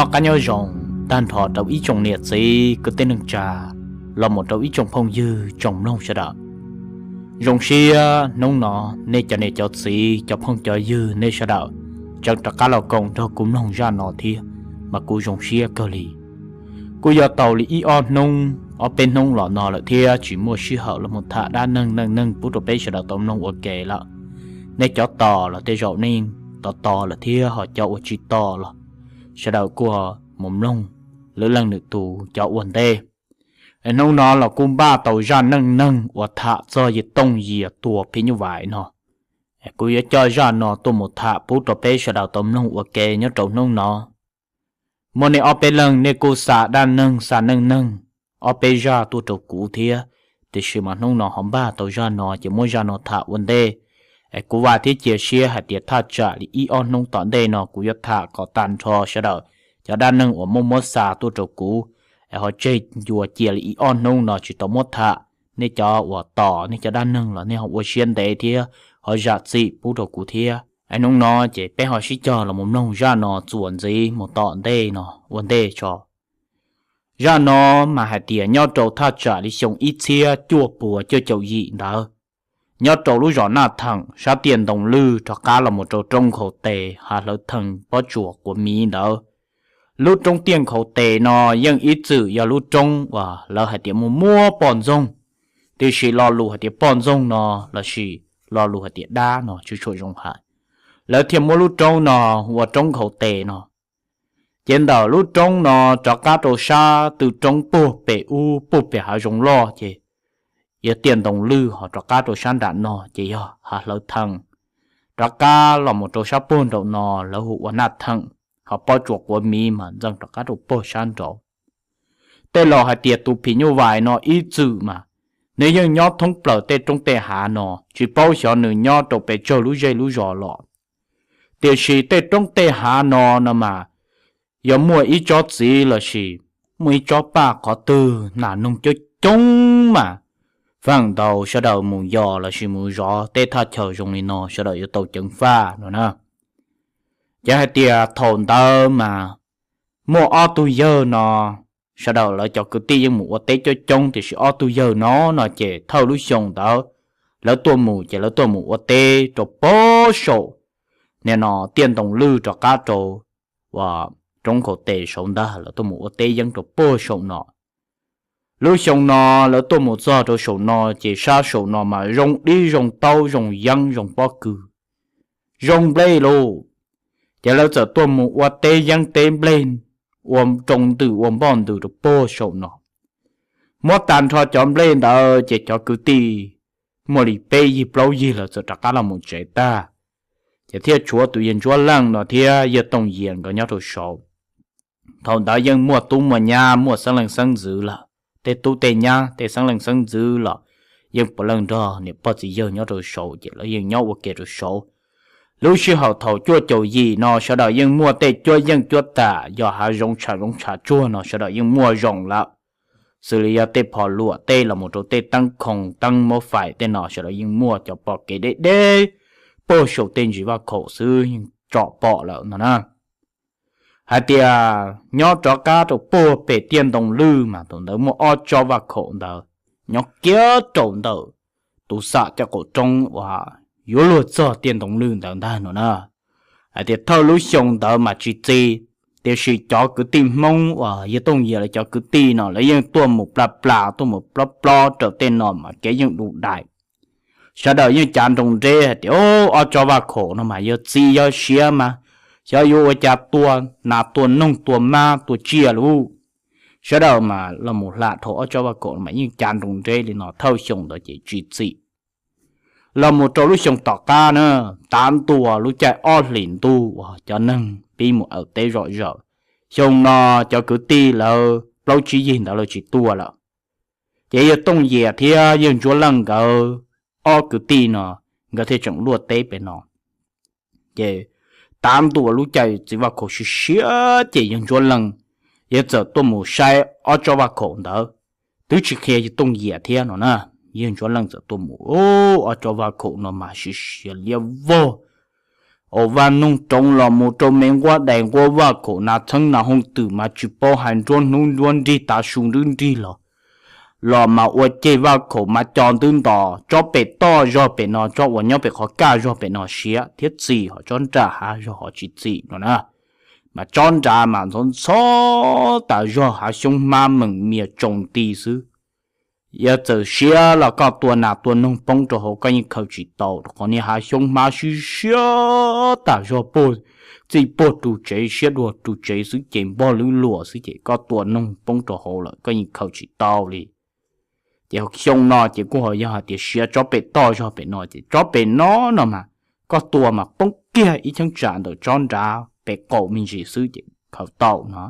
Noj qab nyob zoo tag nrho rau ib tsoom niam txiv kwv tij neej tsa los mus rau ib tsoom phooj ywg tsoom mloog sawv daws. Zoo siab hnub no nej cov niam cov txiv cov phooj cov ywg nej sawv daws tseem rov qab los koom nrog kuv mloog zaj no thiab, mas kuv zoo siab kawg li. Kuj yog tau li ib ob hnub ob peb hnub los no lawm thiab tsis muaj sij hawm los mus tham dab neeg neej neeg pub rau peb sawv daws tau mloog ua ke lawm. Nej cov tos los tej zaum nej tos tos lawm thiab, ho cov uas tsis tos los sawv daws kuj mus mloog lwm leej lwm tus cov ua ntej. Hnub no los kuj npaj tau zaj neej neeg uas tham txog yawg Tooj Yias tua phim nyuj vais no. Kuv yuav coj zaj no tuaj mus tham pub rau peb sawv daws tau mloog ua ke nyob rau hnub no. Muaj nej ob peb leeg nej kuj xa dab neeg xa neej neeg ob peb zaj tuaj rau kuv thiab, tiam sis mas hnub no ho npaj tau zaj no ces muab zaj no tham ua ntej. Kuv vam thiab cia siab hais tias thaj tsam li ib ob hnub tom ntej no kuv yuav tham kom tag nrho sawv daws cov dab neeg uas muaj muab xa tuaj rau kuv. Ho tseg ncua cia li ib ob hnub no tsis tau muab tham, nej cov uas tos nej cov dab neeg los nej ho ua siab ntev thiab ho zam txim pub rau kuv thiab. Hnub no ces peb ho sib cog los mus mloog zaj no txuas ntxiv mus tom ntej no ua ntej tso. Zaj no mas hais tias nyob rau thaj tsam li xyoo ib txhiab cuaj puas cuaj caum yim ntawd, nyob rau lub zos Naj Theem sab tiaj Ntoo Lwj rov qab los mus rau roob Nkhaus Tes hav Hlawv Theej pob tsuas Quav Miv ntawd. Lub roob tiaj Nkhaus Tes no yeej ib txwm yog lub roob uas lawv hais tias muaj muab poj ntxoog, tiam sis lo lus hais tias poj ntxoog no lossis lo lus hais tias dab no tsis tshua zoo hais, lawv thiaj muab lub roob no ua roob Nkhaus Tes no. Ces ntawm lub roob no rov qab rau sab tw roob puag pem ub puag pem hav zoov loj ces yog tiaj Ntoo Lwj, ho rov qab rau sab nram no ces yog hav Hlawv Theej. Rov qab los mus rau sab puag nraum no lawv hu ua Naj Theem, ho pob tsuas Quav Miv mas ntxeev rov qab rau puag sab nraud. Tej laus hais tias tus phim nyuj vais no ib txwm mas nws yeej nyob thoob plaws tej roob tej hav no, tsis paub xyov nws nyob rau pes tsawg lub zej lub zos los. Tiam sis tej roob tej hav no no mas yog muaj ib tsob txiv lossis muaj ib tsob paj qhov twg nas noog coob coob mas feem ntau sawv daws mus yos lossis mus zov tej thaj chaw zoo li no sawv daws yuav tau ceev faj no na. Ces hais tias thaum ntawd mas muaj ob tug yawg no, sawv daws lawv cov kwv tij yeej mus ua teb coob coob, tiam sis ob tug yawg no no ces thawj lub xyoo ntawd lawv tuaj mus ces lawv tuaj mus ua teb rau puag saum nim no tiaj Ntoo Lwj rov qab rau uas roob Nkhaus Tes saud ntag, lawv tuaj mus ua teb yeeb rau puag saum no. Lub xyoo no lawv tuaj mus txog rau saum no ces sab saum no mas zoo dib zoo taub zoo yeeb zoo pob kws, zoo nplej lauj. Ces lawv txawm tuaj mus ua teb yeeb teb nplej, ua roo ntws ua npoj ntws rau puag saum no. Muab tag nrho cov nplej ntawd ces cov kwv tij muaj li peb yig plaub yig lawv txawm rov qab los mus tsev tag. Ces thiaj tshuav tus yawg Ntsuab Leej no thiab yawg Tooj Yias nkawd nyob rau saud. Thaum ntawd yeej muaj tub muaj nyab muaj xeeb leej xeeb ntxwv lawm, tej tub tej nyab tej xeeb leej xeeb ntxwv los yeej puav leej nrog niam pog txiv yawg nyob rau saud ces lawv yeej nyob ua ke rau saud. Lub sij hawm thaum cuaj caum yim no sawv daws yeej muaj tej cuab yeej cuab tam, yog hav zoov tshav zoov tshav tsuag no sawv daws yeej muaj zoo lawm. Xws li yog tej phom luam tej los mus rau tej teeb khoom teeb mab fais tej no sawv daws yeej muaj, cov pom kev deb deb puag saum tej ntsis vaj khaum xwb yeej tsom pom lawm no na. Hais tias nyob rov qab rau puag pem tiaj Ntoo Lwj mas thaum ntawd muaj ob tsob vaj khaum ntawd nyob kiag rau ntawm tus xam cov qaum roob uas yuav luag txog tiaj Ntoo Lwj ntawd ntag no na. Hais tias thawj lub xyoo ntawd mas tsis txi, tiam sis cov kwv tij Hmoob uas yawg Tooj Yias lawv cov kwv tij no lawv yeej tuaj mus plas plas tuaj mus plob plob raws tej no mas kev yeej du dais. Sawv daws yeej cav nroo nreb hais tias, ob tsob vaj khaum no mas yog txi yog siav mas xyov yuav ua cas tua nas tua noog tua mab tua tsiaj lauj. Sawv daws mas los mus hla dhau ob tsob vaj khaum no mas yeej cav nroo nreb li no, thawj xyoo ntawd ces tsis txi. Los mus rau lub xyoo tom qab na, tav ntua lub caij ob hlis ntuj uas cov neeg pib mus aws teb zom zaws, xyoo no cov kwv tij lawv plaub tsib yig ntawd lawv tsis tuaj lawm. Ces yawg Tooj Yias thiab yawg Ntsuab Leej nkawd ob kwv tij no nkawd thiaj tseem luaj teb pem no. Ces tav ntua lub caij txiv vaj khaum siav siav ces yawg Ntsuab Leej yawg txawm tuaj mus saib ob tsob vaj khaum ntawd, twb tsis qhia yawg Tooj Yias thiab no na. Yawg Ntsuab Leej txawm tuaj mus, ob tsob vaj khaum no mas siav siav liab vog, Ua vaj noog roov los mus rau me nquab dais nquab vaj khaum, nas txheeb nas hooj twm mas tsis paub hais, nruab hnub nruab nrig tav su nruab nrig los, los mas ua ceg vaj khaum mas co ntwb ntos, tsob pem toj zog pem no, tsob uas nyob pem qhov kaj zog pem no siav thiab txim, ho tsob nram hav zog ho tsis txim no na. Mas tsob nrad mas ntxhov ntxhov tas zog, hav xyoob hmab meem mias tsaus nti xwb. Yog txawm siav los koj tua nas tua noog poob rau hauv koj yeej khaws tsis tau, rau qhov niag hav xyoob hmab siab siab tas zog, puag txij puag ru tsev siab dua ru tsev xwb ces npog lwb luam xwb ces koj tua noog poob rau hauv lawm koj yeej khaws tsis tau li. Ces xyoo no ces kuj ho yog hais tias siav tsob pem toj zog pem no ces tsob pem no no mas koj tua mas poob kiag ib cheeb tsam ntawm tsob nrad pem qaum me ntsis xwb ces khaws tau no.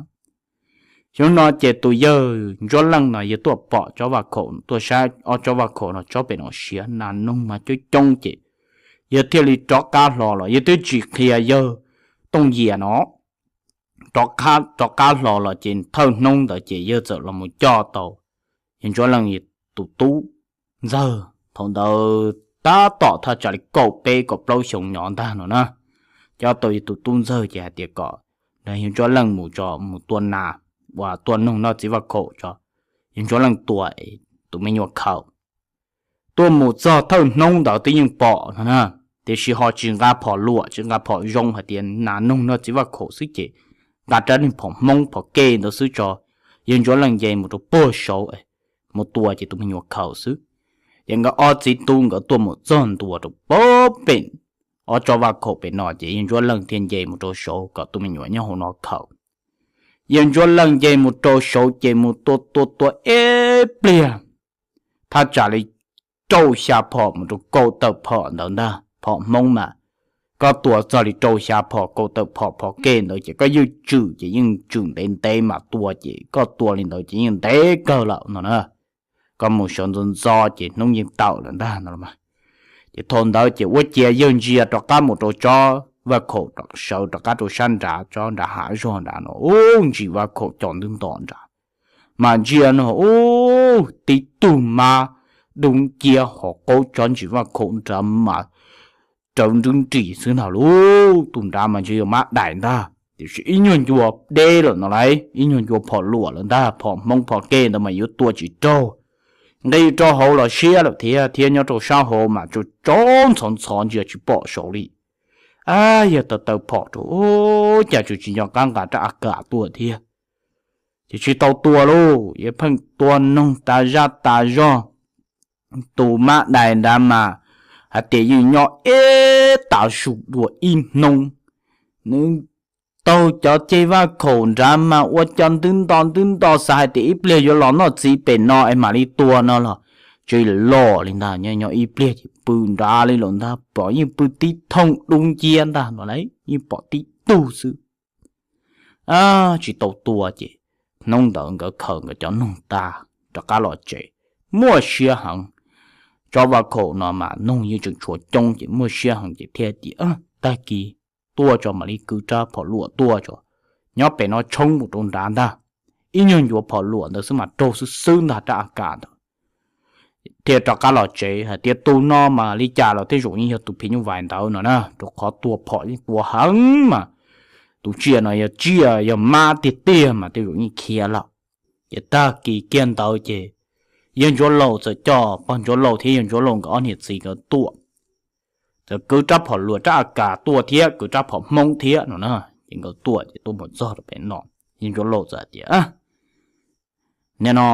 Xyoo no ces tus yawg Ntsuab Leej no yawg tuaj pom tsob vaj khaum, tuaj saib ob tsob vaj khaum no tsob pem no siav nas noog mas coob coob ces yawg thiaj li rov qab hlo los, yawg twb tsis qhia yawg Tooj Yias no. Rov qab hlo los ces thawj hnub ntawd ces yawg txawm los mus coj tau yawg Ntsuab Leej tus tub ntxawg, thaum ntawd tab tom thaj tsam li kaum peb kaum plaub xyoo nyob ntag no na. Coj tau yawg tus tub ntxawg ces hais tias kom nrog yawg Ntsuab Leej mus tso, mus tua nas uas tua noog noj txiv vaj khaum tso, yawg Ntsuab Leej tua, tus me nyuam khaws. Tuaj mus txog thawj hnub ntawd twb yeej pom no na, tiam sis ho tsis nqa phom luam tsis nqa phom zoo hais tias nas noog noj txiv vaj khaum xwb ces nqa rab niag phom Hmoob phom kej ntawd xwb tso. Yawg Ntsuab Leej nce mus rau puag saud mus tua ces tus me nyuam khaws xwb. Ces nkawd ob txiv tub nkawd tuaj mus txog ntua rau puag pem ob tsob vaj khaum pem no ces yawg Ntsuab Leej thiaj nce mus rau saud kom tus me nyuam nyob hauv no khaws. Yawg Ntsuab Leej nce mus rau saud ces mus tua tua tua ib pliag, thaj tsam li rau xya phom mus rau kaum tawm phom ntawd ntag. Phom Hmoob mas koj tua txog li rau xya phom kaum tawm phom phom kej ntawd ces koj yeej tswm ces yeej tswm ntev ntev mas tua ces koj tua li ntawd ces yeej ntev kawg lawm no na. Koj mus sawv ntxov ntxov ces hnub yeej tawm lawm ntag no. Ces thaum ntawd ces ua ciav yawg ntsia rov qab mus rau tsob vaj khaum, sawv rov qab rau sab nrad tsob nrad hav zog nrad no, ub, ntsis vaj khaum co ntwb ntos nrad, mas ntsia no ub, tib tug mab dub nciab hauv qaub tsob ntsis vaj khaum nrad mas rawv nrwb nris xwb ntag lauj. Tus nrad mas ntshai yog mab dais ntag, tiam sis ib nyuag ncua deb lawm no lauj, ib nyuag ncua phom luam lawm ntag, phom Hmoob phom kej ntawd mas yuav tua tsis raug. Nqis rau hauv los siab lawm thiab, thiab nyob rau sab hauv mas tsaus ntxhov ntxhov ntsia tsis pom saud li. Ab, yawg taw taw phom rau, ub, cas tseem tsis nco qab nqa rab A K tuaj thiab. Ces tsis tau tua lauj, yawg pheej tua noog tas zaj tas zog. Tus mab dais nrad mas hais tias yeej nyob ib tav su dua ib hnub. Nws taug cov ceg vaj khaum nrad mas ua cov ntwb nto ntwb nto xav hais tias ib pliag yuav los noj txiv pem no es mam li tua no los tsis los li ntag, nyob nyob ib pliag ces pw nrad li lawm ntag, pom yeej pw tib thooj dub nciab ntag no lauj, yeej pom tib tug xwb. Tsis tau tua ces hnub ntawd nkawd khaws nkawd cov noog tas rov qab los tsev, muaj siab heev. Tsob vaj khaum no mas noog yeej tseem tshuav coob ces muaj siab heev ces thiaj tias, tag kis tuaj tso mam li kwv rab phom luam tuaj tso, nyob pem no tshoob mus rau nrad ntag. Ib nyuag ncuav phom luam ntawd xwb mas raug xwb xwb ntag rab A K ntawd. Thiaj rov qab los tsev hais tias tus no mas li cas los tej zaum yeej yog tus phim nyuj vais ntawd no na, rau qhov tua phom yeej tua heev mas tus tsiaj no yog tsiaj yog mab tiag tiag mas tej zaum yeej khiav lawm. Ces tag kis kiag ntawd ces yawg Ntsuav Laus txawm coj pog Ntsuav Laus thiab yawg Ntsuav Laus nkawd ob niam txiv nkawd tuaj, txawm kwv rab phom luam rab A K tuaj thiab kwv rab phom Hmoob thiab no na. Ces nkawd tuaj ces tuaj mus txog rau pem no, yawg Ntsuav Laus txawm hais tias, nim no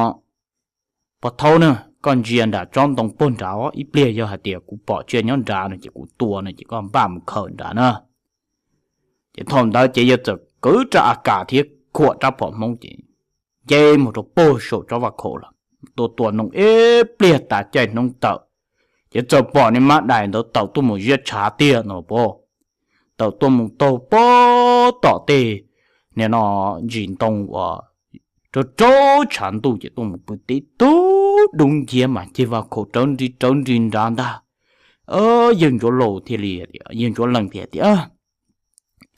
pog Thaub na, koj ntsia nram tsob ntoo puag nrad, ib pliag yog hais tias kuv pom tsiaj nyob nrad no ces kuv tua no ces koj npaj mus khaws nrad na. Ces thaum ntawd ces yawg txawm kwv rab A K thiab khuam rab phom Hmoob ces nce mus rau puag saum tsob vaj khaum lawm, tua tua noog ib pliag tas caij hnub tawm, ces txawm pom niag mab dais ntawd tawm tuaj mus ziab tshav tiag no los pab, tawm tuaj mus taug pab tom tej niag no ntsis ntoo uas rau rau tshav ntuj ces tuaj mus pw tib tug dub nciab mas ceg vaj khaum rawv nrig rawv nrig nrad ntag. Yawg Ntsuav Laus thiaj li, yawg Ntsuav Leej thiaj tias,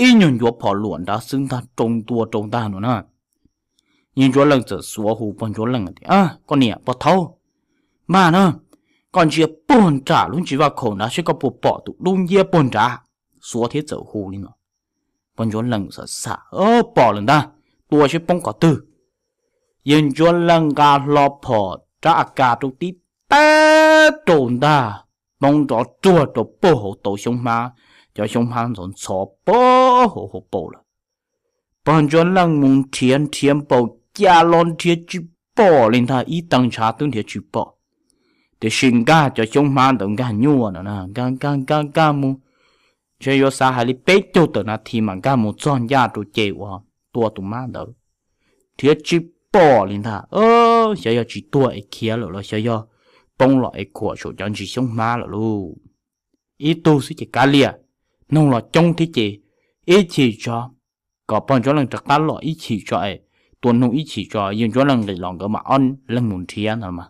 ib nyuag ncuav phom luam nrad xwb ntag, rau ntua rau ntag no na. Yawg Ntsuav Leej txawm xuav hu pog Ntsuav Leej tias, koj niam pog Thaub, npaj na, koj ntsia puag nram lub ntsis vaj khaum nrad seb koj puas pom tus dub nciab puag nrad. xuav thiab txawm hu li no. Pog Ntsuab Leej xam xam, pom lawm ntag, tua seb poob qhov twg. Yawg Ntsuab Leej nqa hlo phom rab A K rau tib teg rau ntag, poob nrov ruag rau pag hauv tau xyoob hmab, cov xyoob hmab ntxhov ntxhov pag hauv hauv paus lawm. Pog Ntsuab Leej mus nrhiav nrhiav npaum cas los nrhiav tsis pom li ntag, ib tee ntshav twb nrhiav tsis pom. Tiam sis nkag cov xyoob hmab ntawd nkag nyuaj no, nkag nkag nkag nkag mus, ntshe yuav xav hais li peb caug tawm nas this mas nkag mus txog ncaj rau ces uas tua tus mab ntawd, nrhiav tsis pom li ntag. Xyov yog tsis tuag es khiav lawm los xyov yog poob los es khuam saum cov ntsis xyoob hmab lawm lauj. Ib tug xwb ces kav liam, noog los coob thiab ces ib chim tso, kom pog Ntsuab Leej rov qab los ib chim tso es tua noog ib chim tso, yawg Ntsuab Leej nqis los nkawd mam ob leeg mus nrhiav no mas.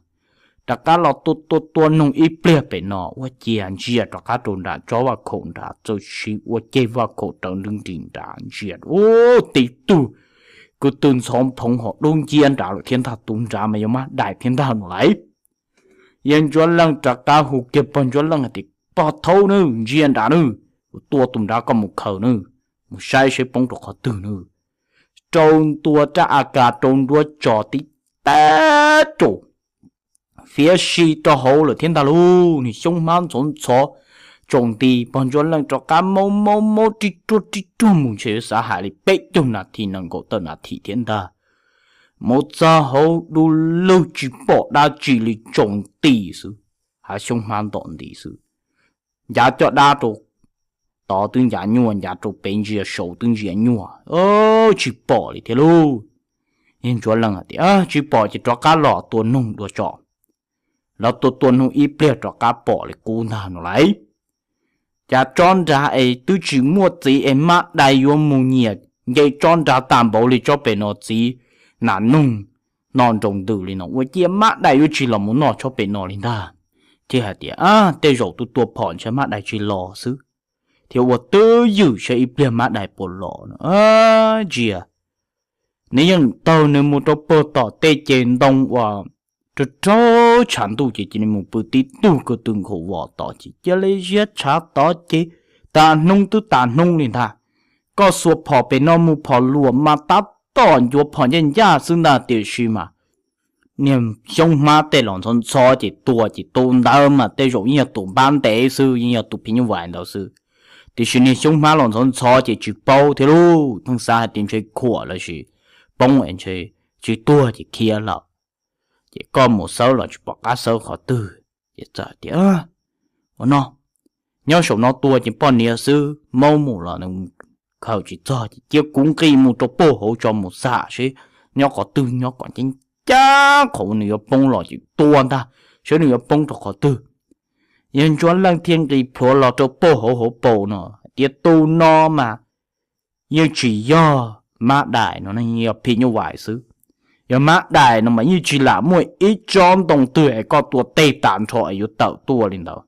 Rov qab los tua tua tua noog ib pliag pem no ua ciav ntsia rov qab rau nram tsob vaj khaum nrad, txawm siv ua ceg vaj khaum raws nroo nrim nrad ntsia, ub, tib tug kwv tw ntxhov phoov hos dub nciab nrad lawm thiab ntag, tus nrad mas yog mab dais thiab ntag no lauj. Yawg Ntsuab Leej rov qab hu kiag pog Ntsuab Leej hais tias, pog thaub nawb, ntsia nrad nawb, kuv tua tus nrad, koj mus khaws nawb, mus saib seb poob rau qhov twg nawb. Rau ntua rab A K rau nruab tso tib teg rau, fiav si rau hauv lawm thiab ntag lauj. Niag xyoob hmab ntxhov ntxhov tsaus nti, pog Ntsuab Leej rov qab maub maub maub rib ruag rib ruag mus ntshe yuav xav hais li peb caug nas this nees nkaum tawm nas this thiab ntag. Mus txog hauv du lug tsis pom dab tsi li, tsaus nti xwb, hav xyoob hmab ntom nti xwb. Ncav caj dab rau tod twb ncav nyuaj, ncav rau pem ntsia saud twb ntsia nyuaj, tsis pom li thiab lauj. Yawg Ntsuab Leej hais tias, tsis pom ces rov qab los tua noog dua tso. Los tua tua noog ib pliag rov qab pom li qub ntag no lauj. Cas tsob nrad es twb tsis muaj txiv es mab dais yuav mus nyiam nce tsob nrad tag npaum li tsob pem no, txiv nas noog noj nroo ntws li no, ua ciav mab dais yuav tsis los mus noj tsob pem no li ntag. Thiaj hais tias, tej zaum tus tua phom ntshe mab dais tsis los xwb, thiab ua twj ywm saib ib pliag mab dais puas los no. Ntsia, nws yeej taug nws mus rau puag tom tej ces ntoo uas rau rau tshav ntuj ces cia li mus pw tib tug kwv tw nkhaus vos tod ces cia li ziab tshav tod ces tas hnub twb tas hnub li ntag. Koj xuas phom pem no mus phom luam mas tab tom ncuav phom ncaj ncaj xwb ntag, tiam sis mas niag xyoob hmab tej los ntxhov ntxhov ces tua ces tus ntawd mas tej zaum yeej yog tus npab ntev xwb, yeej yog tus phim nyuj vais ntawd xwb. Tiam sis niag xyoob hmab los ntxhov ntxhov ces tsis paub thiab lauj, pheej xav hais tias ntshe khuam lossis poob es ntshe tsis tuag ces khiav lawm. Ces koj mus xawb los tsis pom qab xawb qhov twg. Ces txawm tias, ua no, nyob saum no tua ces poj niam xwb, maub mus los nws khaws tsis txog ces cia kuv nqis mus rau puag hauv tso mus xam seb nyob qhov twg, nyob kom ncaj ncaj qhov uas nws yuav poob los ces tua ntag, seb nws yuav poob rau qhov twg. Yawg Ntsuab Leej thiaj nqis plhuav los rau puag hauv hauv paus no hais tias tus no mas yeej tsis yog mab dais no, yog phim nyuj vais xwb. Yog mab dais no mas yeej tsis lam muaj ib tsob ntoo twg es koj tua teg tag nrho es yuav tawm tuaj li ntawd.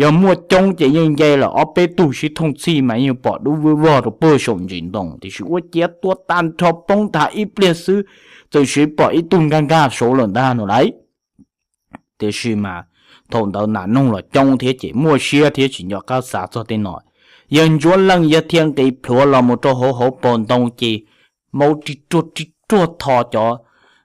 Yog muaj coob ces yeej nce lawm ob peb tug sib thooj txhij mas yeej pom dub vwj vog rau puag saum ntsis ntoo, tiam sis ua ciav tua tag nrho poob tag ib pliag xwb, txawm siv pom ib tug nkag nkag saud lawm ntag no lauj. Tiam sis mas thaum ntawd nas noog los coob thiab ces muaj siab thiab tsis nco qab xav txog tej no. Yawg Ntsuab Leej yawg thiaj nqis plhuav los mus rau hauv hauv paus ntoo ces maub rib ruag rib ruag tho cov,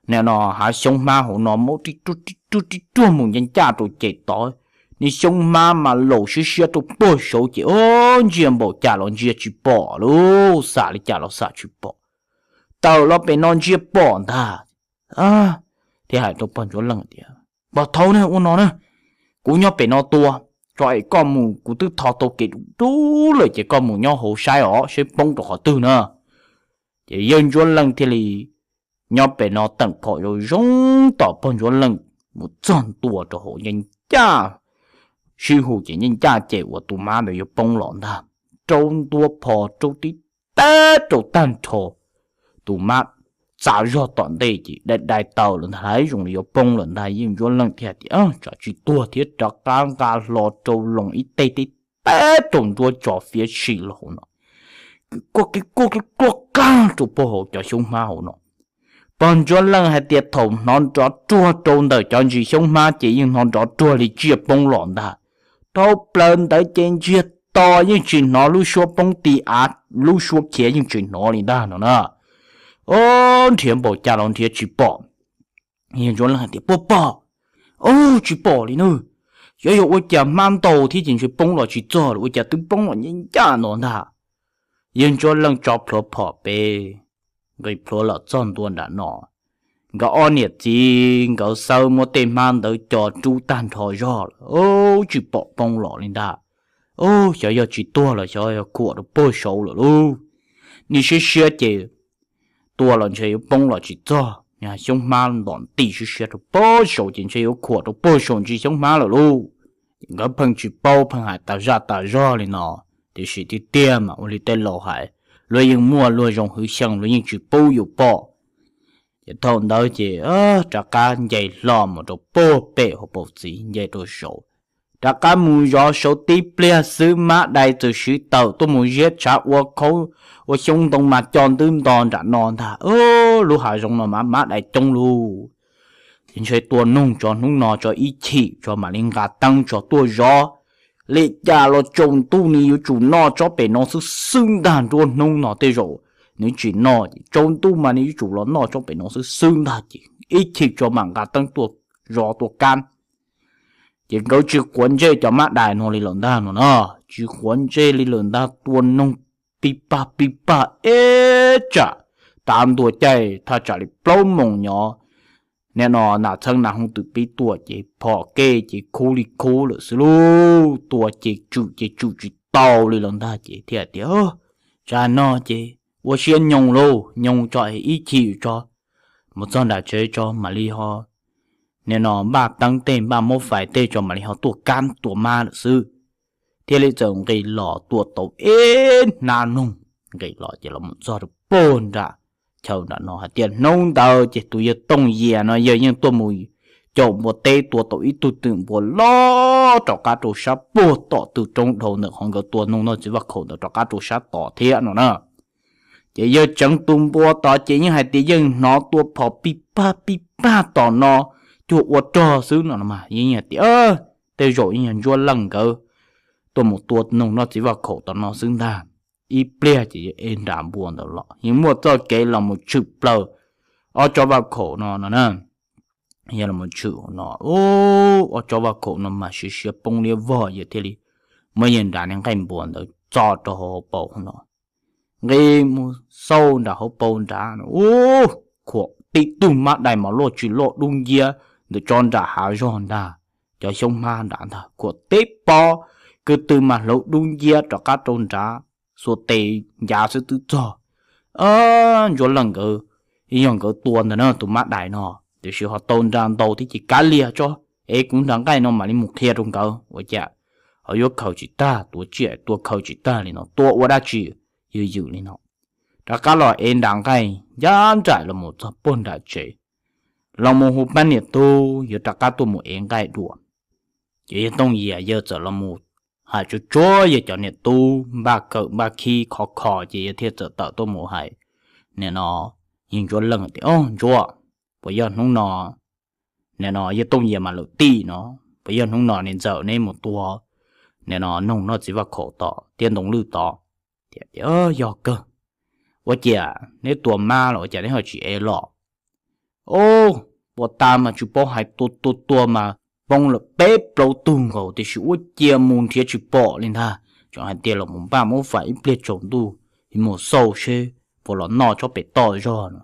nim no hav xyoob hmab hauv no maub rib ruag rib ruag rib ruag mus ncaj ncaj rau ces tod. Niag xyoob hmab mas laus siab siab rau puag saud ces o, ntsia npaum cas los ntsia tsis pom lauj, xam li cas los xam tsis pom. Tawm los pem no ntsia pom ntag. Thiaj hais rau pog Ntsuab Leej tias, pog thaub ne, ua no na, kuv nyob pem no tua, tso es koj mus, kuv twb tho tau kev dub dub lawm ces koj mus nyob hauv saib os, saib poob rau qhov twg na. Ces yawg Ntsuab Leej thiaj li nyob pem no teem phom zoo zoo tos pog Ntsuab Leej mus txog ntua rau hauv, yeej ncaj sib hu ces yeej ncaj ces uas tus mab ntawd yuav poob los ntag. Rau ntua phom rau tib teg rau tag nrho, tus mab txav zog tom ntej ces dai dai taw lawm ntag, zoo li yuav poob lawm ntag. Yawg Ntsuab Leej thiaj hais tias, tsam tsis tuag thiab, rov qab nqa hlo rau loo ib teg tib teg rau nruab tso fiav si los hauv no, kuaj kuaj kuaj kag rau puag hauv cov xyoob hmab hauv no. Pog Ntsuab Leej hais tias thaum hnov nrov ruag rau ntawm cov ntsis xyoob hmab ces yeej hnov nrov ruag li tsiaj poob los ntag. Dhau plaws ntawd ces ntsiag to, yeej tsis hnov lub suab poob ti av, lub suab khiav yeej tsis hnov li ntag no na. O, nrhiav npaum cas los nrhiav tsis pom. Yawg Ntsuab Leej hais tias, Puas pom? O, tsis pom li nawb. Xyov yog ua cas hmab ntau thiab ces ntshe poob los tsis txog lawm, ua cas twb poob los ncaj ncaj no ntag. Yawg Ntsuab Leej tso plhuav phom pem, nqis plhuav los txog ntua nram no. Nkawd ob niam txiv nkawd xawb muab tej hmab ntawd co rub tag nrho zog lawm, o, tsis pom poob los li ntag. O, xyov yog tsis tuag los xyov yog khuam rau pag saud lawm lauj. Nim siab siab ces tua los ntshe yuav poob los tsis txog, xyoob hmab ntom nti siab siab rau pag saud ces ntshe yuav khuam rau pag saud ntsis xyoob hmab lawm lauj. Ces nkawd pheej tsis paub, pheej hais tas zaj tas zog li no, tiam sis tiag tiag mas ua li tej laus hais, luag yeej muaj luag zoo hwv xyeej, luag yeej tsis pub yus pom. Ces thaum ntawd ces rov qab nce hlo mus rau pag pem hauv paus txiv, nce rau saud, rov qab mus zov saud tib pliag xwb mab dais txawm siv tawm tuaj mus ziab tshav ua khaub ua xyoob ntoo mas co ntub nto nram no ntag. Lub hav zoov no mas mab dais coob lauj. Ces ntshe tua noog tso hnub no tso ib chim tso mam li nqa teeb tso tuaj zov. Li cas los tsaus ntuj nws yuav tsum noj tsob pem no xwb xwb ntag, nruab hnub no tej zaum nws tsis noj ces tsaus ntuj mas nws yuav tsum los noj tsob pem no xwb xwb ntag. Ces ib chim tso mam nqa teeb tuaj zov tua kab. Ces nkawd tsis quav ntsej cov mab dais no li lawm ntag no na, tsis quav ntsej li lawm ntag, tua noog pib pag pib pag ib tsam tav ntuag caij thaj tsam li plaub moos nyob, nim no nas txheeb nas hoov twm pib tuaj ces phom kev ces khub li khub lawm xwb lauj. Tua ces tsum ces tsum tsis tau li lawm ntag ces thiaj tias, Tsam no ces ua siab nyoos lauj, nyoos tso es ib chim tso mus txog nram tsev tso mam li ho nim no npaj teeb tej npaj muab fais tej tso mam li ho tuaj kab tua mab lawm xwb. Thiaj li txawm nqis los tua tau ib hnab noog, nqis los ces los mus txog rau pag nram chaw nram no hais tias hnub ntawd ces tus yawg Tooj Yias no yawg yeej tuaj mus caum npua teb tua tau ib tug twm npua loj rov qab rau sab puag tom tus roob dhau ntawm qhov nkawd tua noog noj txiv vaj khaum ntawd rov qab rau sab tod thiab no na. Ces yawg tseev tus npua tod ces yeej hais tias yeej hnov tua phom pib pag pib pag tom no cuag ua rog xwb no mas yeej hais tias tej zaum yeej yog Ntsuab Leej nkawd tuaj mus tua noog noj txiv vaj khaum tom no xwb ntag. Ib pliag ces yawg ev nra npua ntawd los yeej muaj txoj kev los mus tshwm plaws ob tsob vaj khaum no no na. Yawg los mus tshwm no, ob tsob vaj khaum no mas siav siav poob liab vog, yawg thiaj li muab yawg nra niag nqaij npua ntawd txo rau hauv paus no. Nqis mus xauj nram hauv paus nrad no, ub, khuam tib tug mab dais mas loj tsis loj dub nciab ntawm tsob nram hav zog ntag, cov xyoob hmab nrad ntag, khuam tib pob kwv tw mas hlauv dub nciab rov qab rau nrad, xuas tes ncav xwb twb txog. Ntsuab Leej nkawd, ib yog nkawd tua ntawm no tus mab dais no, tiam sis ho tau nra ntau thiab ces kav liam tso, es kuv nra nqaij no mam li mus qhia rau nkawd ua cas ho yuav khaws tsis tag, tua tsiaj tua khaws tsis tag li no, tua ua dab tsi ywm ywm li no. Rov qab los ev nra nqaij ncaj nraim los mus txog puag nram tsev, los mus hu pab niam tub yuav rov qab tuaj mus ev nqaij dua. Ces yawg Tooj Yias yawg txawm los mus hais tsuag tsuag yawg cov niam tub npaj kawm npaj khib khov kho ces yawg thiaj txawm tawm tuaj mus hais nim no yawg Ntsuab Leej tias, Ntsuab, puas yog hnub no, nim no yawg Tooj Yias mas lawm tij no, puas yog hnub no niam ntxawm neb mus tua nim no noog noj txiv vaj khaum tod thiab ntoo lwj tod? Tias, Yog kawg. Ua ciav neb tua mab los ua cas neb ho tsis ev los? Ub, puas tas mas tsis paub hais, tua tua tua mas poob lawm peb plaub tug nkaus tiam sis ua ciav mus nrhiav tsis pom li ntag. Tseem hais tias los mus npaj muab fais ib pliag tsaus ntuj mus xauj seb puas los noj tsob pem toj zog no.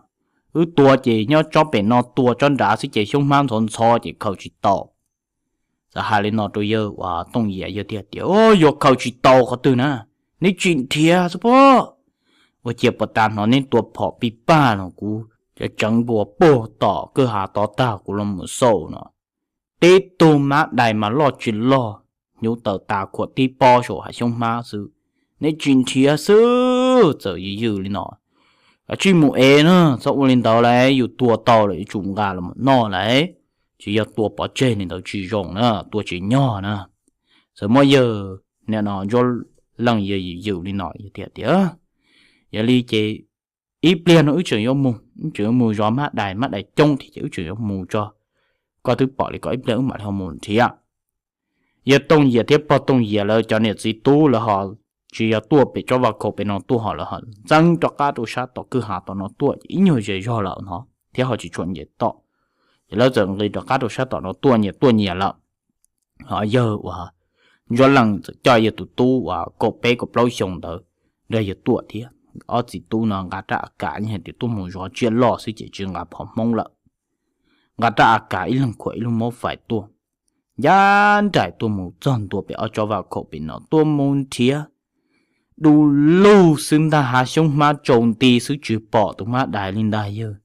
Wb tua ces nyob tsob pem no tua tsob nrad xwb ces xyoob hmab ntxhov ntxhov ces khaws tsis tau. Txawm hais li no rau yawg uas Tooj Yias yawg thiaj tias, Yog khaws tsis tau qhov twg na, neb tsis nrhiav xwb pob. Ua ciav puas tas hnov neb tua phom pij paj no kuv tseev npua puag tom kwj ha tod tag kuv los mus xauj no, tib tug mab dais mas loj tsis loj, hnyuv tawm tas khuam tib pob saum hav xyoob hmab xwb. Neb tsis nrhiav xwb, txawm ywm ywm li no, kav tsij mus ev na, txhob ua li ntawd lauj, yus tua tau lawm yuav tsum nqa los noj lauj, tsis yog tua pov tseg li ntawd tsis zoo na, tua tsis nyog na. Txawm muab yawg nim no Ntsuab Leej yawg ywm ywm li no yawg thiaj tias, Yog li ces ib pliag no wb tseem yuav mus, wb tseem yuav mus zov mab dais, mab dais coob thiab ces wb tseem yuav mus tso, koj twb pom li ko ib pliag wb mam li ho mus nrhiav. yawg Tooj Yias thiab pog Tooj Yias lawv cov niam txiv tub lawv ho tsis yog tuaj pem tsob vaj khaum pem no tuaj, ho lawv ho ntxeev rov qab rau sab tom kwj ha tom no tuaj ces ib nyuag zej zog lawm no thiab ho tsis tshua nce toj. Ces lawv txawm nqis rov qab rau sab tom no tuaj nyias tuaj nyias lawm. Ho yawg uas Ntsuab Leej txawm coj yawg tus tub uas kaum peb kaum plaub xyoo ntawd nrog yawg tuaj thiab. Ob txiv tub no nqa rab a kas, yeej hais tias tuaj mus zov tsiaj loj xwb ces tsis nqa phom Hmoob lawm. Nqa rab a kas ib leeg khuam ib lub mov fais tuaj, ncaj nraim tuaj mus txog ntua pem ob tsob vaj khaum pem no tuaj mus nrhiav du lug xwb ntag, hav xyoob hmab tsaus nti xwb tsis pom tus hmab dais li ntag yawg.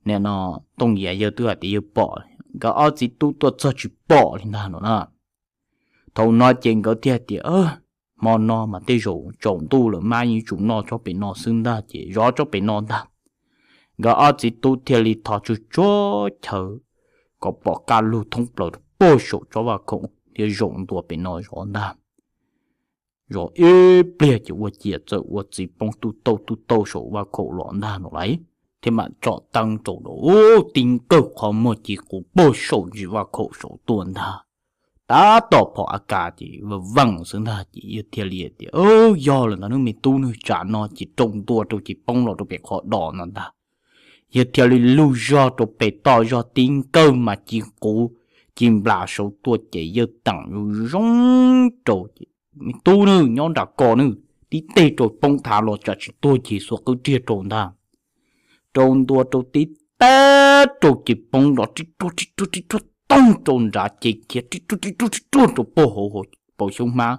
Nim no Tooj Yias yawg twb hais tias yawg pom, nkawd ob txiv tub tuaj txog tsis pom li ntag no na. Thaum no ces nkawd thiaj tias, hmo no mas tej zaum tsaus ntuj lawm, mab yeej tsum noj tsob pem no xwb ntag ces zov tsob pem no ntag. Nkawd ob txiv tub thiaj li thov tsuag tsuag chaw kom pom kaj lug thoob plaws rau puag saum tsob vaj khaum thiab zaum ntua pem no zov ntag. Zov ib pliag ces ua ciav txawm ua txiv poob tub tauj tub tauj saum vaj khaum los ntag no lauj, thiab mam tsom teeb rau tib nkawg qhov muag ci quv puag saum ntsis vaj khaum saud tuaj ntag. Tab tom phom a kas ces vam veej xwb ntag ces yawg thiaj li tias, yog lawm ntag nawb me tub, nws tsam no ces rau ntua rau ces poob los rau pem qhov dos no ntag. Yawg thiaj li lug zog rau pem toj zog tib nkawg mas ci quv ci nplas saud tuaj ces yawg teem zoo zoo rau ces me tub nawb, nyob nram ko nawb, tib teg rau poob thav los tsam tsis tuag ces xuas qwb riag rau ntag. Rau ntua rau tib teg rau ces poob los rib ruag rib ruag rib ruag toog rau nrad ces khiav rib ruag rib ruag rib ruag rau puag hauv paus xyoob hmab,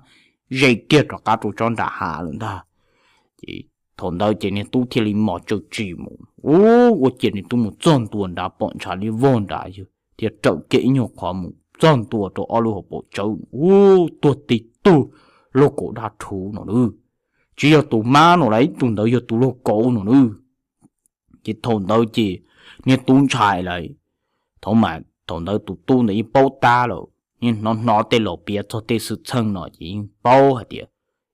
ze kiag rov qab rau tsob nram hav lawm ntag. Ces thaum ntawd ces niag tub thiaj li mos tsawv tsis mus, ua ciav niag tub mus txog ntua nrad pom ntshav liab vog nrad yawg thiaj rawm kiag ib nyuag qhov mus txog ntua rau ob lub hauv paus tsawb, ua tuag tib tug laug kauv daj rhuv no nawb. Tsis yog tus mab no lauj, ib tug ntawd yog tus laug kauv no nawb. Ces thaum ntawd ces niag tub ntshai lawm. Thaum mas thaum ntawd tus tub ntawd yeej paub tab lawm, yeej hnov hnov tej laus piav txog tej xwm txheej no ces yeej paub hais tias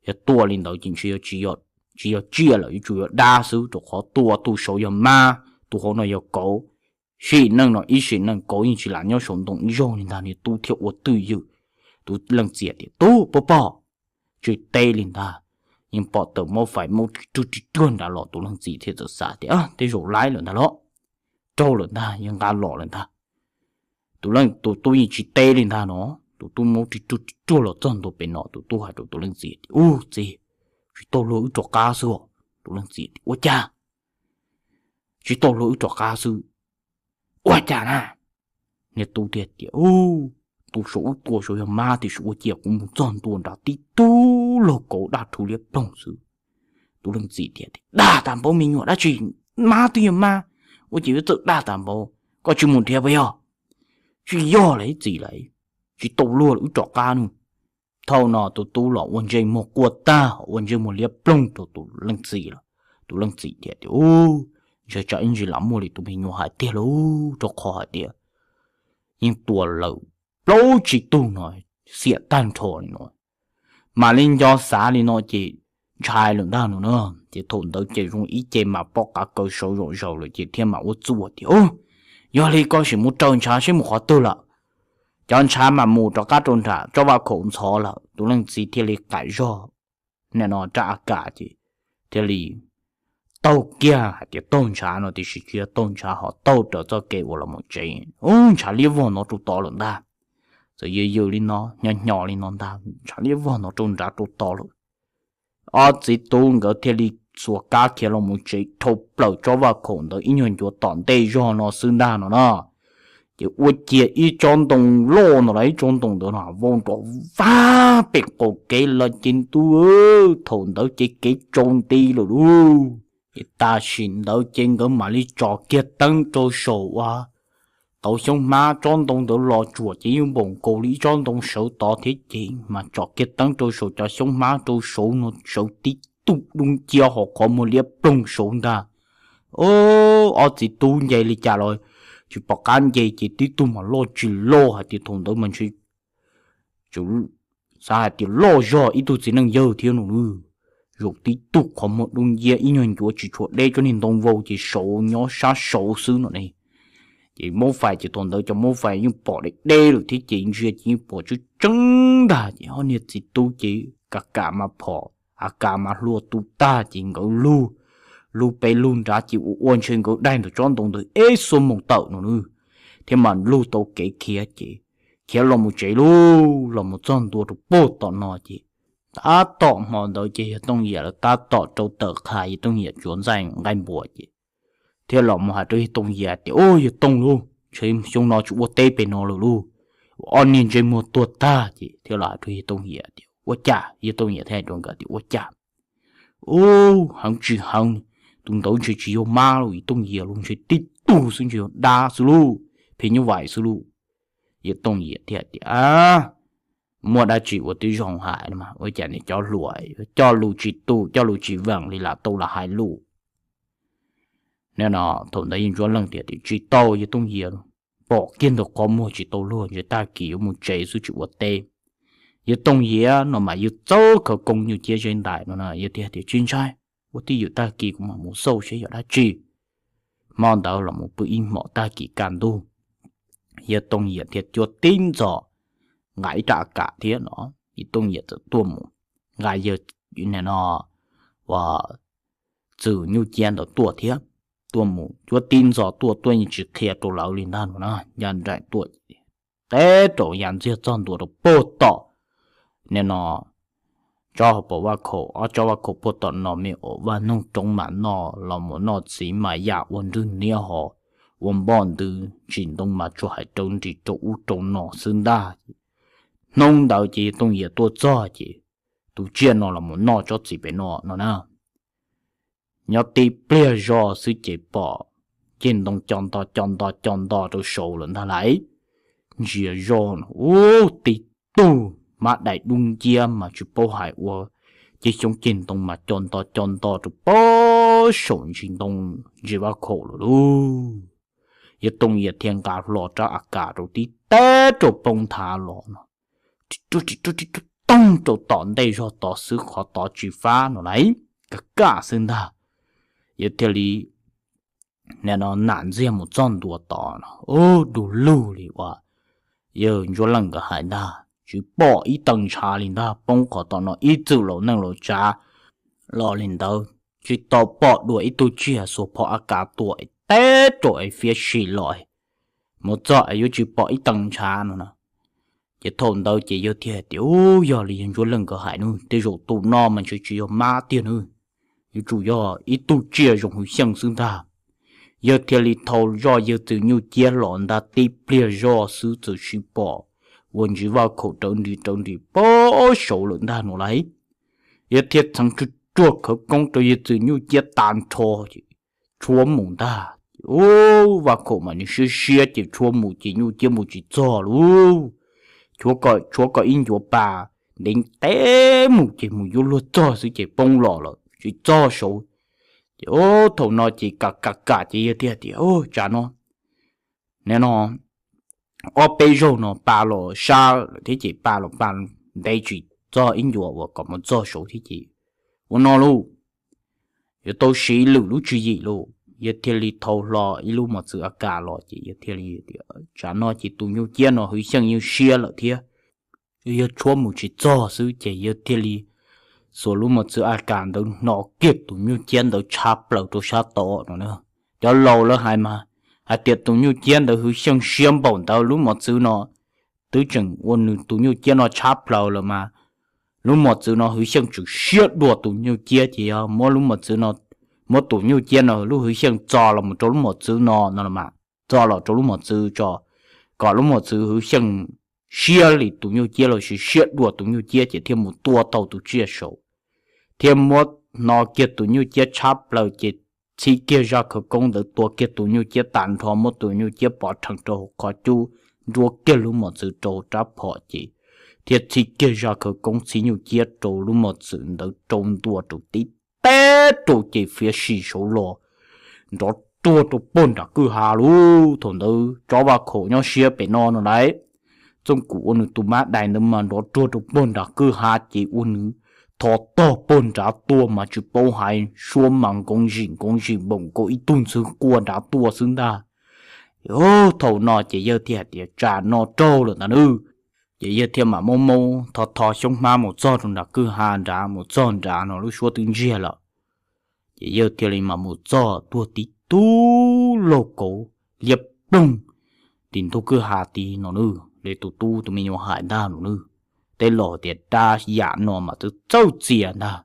yog tuaj li ntawd ces ntshe tsis yog tsiaj lawm, yuav tsum yog dab xwb, rau qhov tus saud yog mab, tus hauv no yog kauv. Sim neej no ib sim neej kauv yeej tsis lam nyob saum ntoo ib zaug li ntag. Niag tub thiaj ua twj ywm, tus leej txiv tias, tub, pog pog, tsis teb li ntag. Yeej pom tawm maub fais maub ri ruag ri ruag nrad los, tus leej txiv thiaj txawm xav tias tej zaum laib lawm ntag los, raug lawm ntag, yeej nqa los lawm ntag. Tus leej, tus tub yeej tsis teb li ntag no. Tus tub maub ri ruag ri ruag los txog ntua pem no, tus tub hais rau tus leej txiv tias, ub txiv, tsis tau luag wb rov qab xwb os. Tus leej txiv tias, ua cas tsis tau luag wb rov qab xwb? Ua cas na? Niag tub thiaj tias, ub, tus saum wb tua saud yog mab tiam sis ua ciav kuv mus txog ntua nrad tib tug laug kauv daj rhuv liab ploog xwb. Tus leej txiv thiaj tias, dag tas npaum me nyuam dab tsi, mab twb yog mab, ua ciav yuav txawj dag tas npaum, koj tsis mus nrhiav puas yog? Tsis yog lawm txiv lawm, tsis tau luag lawm wb rov qab nawb. Thaum no tus tub los ua ntsej muag quaj tag, ua ntsej muag liab ploog rau tus leej txiv lawm. Tus leej txiv thiaj tias, ub, ntshe tsam ib ntsis lam muaj li tus me nyuam hais tiag lauj, rau qhov hais tias yeej tua lawm plaub tsib tug no, xiam tag nrho li no. Mam li nco xav li no ces ntshai lawm ntag no na. Ces thaum ntawd ces zoo ib ce mas pob qav kaw saud zom zaws lawm ces thiaj mam ua txuj tias, ub, yog li koj sim mus raws ntshav seb mus qhov twg lawm. Cov ntshav mas mus rov qab rau nram tsob vaj khaum ntxhov lawm. Tus leej txiv thiaj li qaim zog nim no rab a kas ces thiaj li taug kiag hais tias taug ntshav no tiam sis tsis yog taug ntshav, ho taug raws txoj kev uas los mus tsev. Ub, ntshav liab vog no rau tod lawm ntag. Txawm yws yws li no, hnyos hnyos li no ntag, ntshav liab vog no rau nrad rau tod lawm. Ob txiv tub nkawd thiaj li xuas kab khiav los mus tsev dhau plaws tsob vaj khaum ntawd ib nyuag ncuav tom ntej zog no xwb ntag no na. Ces ua ciav ib tsob ntoo loj no los ib tsob ntoo ntawd no vau nrov vag pem qaum kev los ces ntuj, thaum ntawd ces kev tsaus nti lawm lauj. Ces tam sim ntawd ces nkawd mam li tsom kiag teeb rau saum uas tauv xyoob hmab, tsob ntoo ntawd los tsuam ces yeej npaum nkaus li ib tsob ntoo sawv tod thiab ces mas tsom kiag teeb rau saum cov xyoob hmab rau saud no sawv tib tug dub nciab ho qhov muag liab ploog saud ntag. Ob txiv tub nce li cas los tsis pom qab nce ces tib tug mas loj tsis loj hais tias thaum ntawd mas ntshe xav hais tias loj zog ib tug txiv neej yawg thiab no nawb. Zaum tib tug qhov muag dub nciab ib nyuag ncuav tsis tshua deb, tsob niag ntoo vau ces saud nyob sab saud xwb no ne. Ces maub fais ces thaum ntawd cov maub fais yeej pom deb deb lawm thiab ces ntsia ces yeej pom tsawb tseeb ntag ces ob niag txiv tub ces ka kam mas phom, a kam mas hlua tu tag ces nkawd lug, lug pes lug nrad ces ua ua ntshe nkawd daig ntawm tsob ntoo ntawd ib xuab moos tawm no na, thiab mas lug tau kev khiav ces khiav los mus tsev lauj. Los mus txog ntua rau puag tom no ces tab tom hmo ntawd ces yawg Tooj Yias lawv tab tom rau tawm qha yawg Tooj Yias tsuav ntxaij nqaij npua ces thiaj los mus hais rau yawg Tooj Yias tias, Ub, yawg Tooj lauj, ntshe xyoo no tsis ua teb pem no lawm lauj, ob niag ntsej muag tuag tag. Ces thiaj los hais rau yawg Tooj Yias tias, Ua cas? Yawg Tooj Yias thiaj hais rau nkawd tias, Ua cas? Ub, heev tsis heev, tus ntawd ntshe tsis yog mab lauj, yawg Tooj Yias lauj, ntshe tib tug xwb, ntshe yog dab xwb lauj, phim nyuj vais xwb lauj. Yawg Tooj Yias thiaj tias, Muaj dab tsi ua tib zoo hais, ua cas niag cov hluas coj lus tsis tu coj lus tsis veem li lam tau lam hais lus. Nim no thaum ntawd yawg Ntsuab Leej tias, Tsis tau, yawg Tooj Yias, pom kiag ntawm qhov muag tsis tau luag, ntshe tag kis yuav mus tsev xwb tsis ua teb. Yawg Tooj Yias no mas yawg txawj khawv koob nyuj ciab zeb ntais no na, yawg thiaj tias, Tsis ntshai, ua twj ywm tag kis kuv mam mus xauj seb yog dab tsi. Hmo ntawd los mus pw ib hmos tag kis kaj ntug, yawg Tooj Yias thiaj cuab tib ntxov nqa ib rab a kam thiab no, yawg Tooj Yias txawm tuaj mus nqa yawg, no, ua txwm nyuj ciab ntawd tuaj thiab. Tuaj mus cuab tib ntxov tuaj, tuaj yeej tsis qhia rau lawv li ntag no na, ncaj nraim tuaj teb rau ya ntxiag txog ntua rau puag tom, nim no, tsob hauv paus vaj khaum, ob tsob vaj khaum puag tom no me, ua vaj noog roob mas noj los mus noj txiv mas yam ua nrwg niab ho, ua npoj ntwv ntsis ntoo mas tsuas hais rau nris rau ub rau no xwb ntag. Hnub ntawd ces yawg Tooj Yias tuaj txog ces tus tsiaj no los mus noj tsob txiv pem no no na. Nyob tib pliag zog xwb ces pom ceg ntoo co nto co nto co nto rau saud lawm ntag lauj. Ntsia zoj no, ub, tib tug mab dais dub nciab mas tsis paub hais ua ceg xyoob ceg ntoo mas co nto co nto rau puag saum ntsis ntoo ntsis vaj khaum lawm lauj. Yawg Tooj Yias thiaj nqa hlo rab a kas rau tib teb rau poob nthav los no, ris ruaj ris ruaj ris ruaj toog rau tom ntej zog tod xwb, qhov tod tsis fab no lauj, kaj kaj xwb ntag. Yawg thiaj li, nim no, nam ntxiag mus txog ntua tod no, ub, du lug li uas yawg Ntsuab Leej nkawd hais ntag, tsis pom ib tee ntshav li ntag, poob qhov tom no ib txwm laus neej laus tsav los li ntawd tsis tau pom dua ib tug tsiaj, xuas phom a kas tua teb rau es fiab si los mus txog es yuav tsis pom ib tee ntshav no na. Ces thaum ntawd ces yawg thiaj hais tias, Ub, yog li yawg Ntsuab Leej nkawd hais nawb, tej zaum tus no mas ntshe tsis yog mab tiag nawb, yuav tsum yog ib tug tsiaj zoo hwv xyeej xwb ntag. Yawg thiaj li thau zoj yawg txwm nyuj ciab los ntag, tib pliag zoj xwb txawm sim pom ua ntsis vaj khaum rawv nris rawv nris puag saud lawm ntag no lauj. Yawg thiaj txheev tsuag tsuag khawv koob rau yawg txwm nyuj ciab tag nrho, tshuab mus ntag. Ub, vaj khaum mas nws siab siab ces tshuab mus ces nyuj ciab mus tsis txog lauj. Tshuab kom ib ncuav pas ntev ntev mus ces mus yuav luag txog xwb ces poob los lawm tsis txog saud. Ces ub, thaum no ces kam kam kam ces yawg thiaj tias, Ub, tsam no, nim no ob peb zaug no pa los sab lawm thiab ces pa los pa ntev tsis txog ib ncuav uas kom mus txog saud thiab ces ua no lauj, yuav tau siv lwm lub tswv yim lauj. Yawg thiaj li thau hlo ib lub mos txwv a kas los ces yawg thiaj li tias, Tsam no ces tus nyuj ciab no hwv xyeej yeej siab lawm thiab, yawg tshuab mus tsis txog xwb ces yawg thiaj li xuas lub mos txwv a kas ntawd hno kiag tus nyuj ciab ntawd tshab plaws rau sab tod no na. Cov laus lawv hais mas, hais tias tus nyuj ciab ntawd hwv xyeej siab npaum ntawd, lub mos txwv no twb tseem ua nws tus nyuj ciab no tshab plaws lawm mas, lub mos txwv no hwv xyeej tseem siab dua tus nyuj ciab ces yog muab lub mos txwv no, muab tus nyuj ciab no lub hwv xyeej txo los mus rau lub mos txwv no no los mas, txo los rau lub mos txwv tso, kom lub mos txwv hwv xyeej siab li tus nyuj ciab los sis siab dua tus nyuj ciab ces thiaj mus tua tau tus tsiaj saud. Thiaj muab hno kiag tus nyuj ciab tshab plaws ces txhib kiag zaj khawv koob ntawd tua kiag tus nyuj ciab tag nrho, muab tus nyuj ciab pov rhees rau hauv qhov cub, nruab kiag lub mos txwv rau rab phom ces thiaj txhib kiag zaj khawv koob txhib nyuj ciab rau lub mos txwv ntawd rau ntua rau tib teb rau ces fiav sim saud los nrov ruag rau puag nram kwj ha lauj. Thaum ntawd tsob vaj khaum nyob siab pem no no lauj, txooj kuv ua nws tus mab dais ntawd mas nrov ruag rau puag nram kwj ha ces ua nws tho tog puag nrad tuaj mas tsis paub hais, suab mas nkoov zim nkoov zim npaum nkaus ib tug ntxhw quaj nrad tuaj xwb ntag. Thaum no ces yawg thiaj hais tias, Tsam no raug lawm ntag nawb, Ces yawg thiaj mam maub maub tho tho xyoob hmab mus txog rau nram kwj ha nrad, mus txog nrad no lub suab twb ntsiag lawm. Ces yawg thiaj li mam mus txog tuag tib tug laug kauv liab ploog tim ntug kwj ha tid no nawb. Li tus tub tus me nyuam hais ntag no nawb. Tej laus tias dab yam no mas twb txawj txias ntag.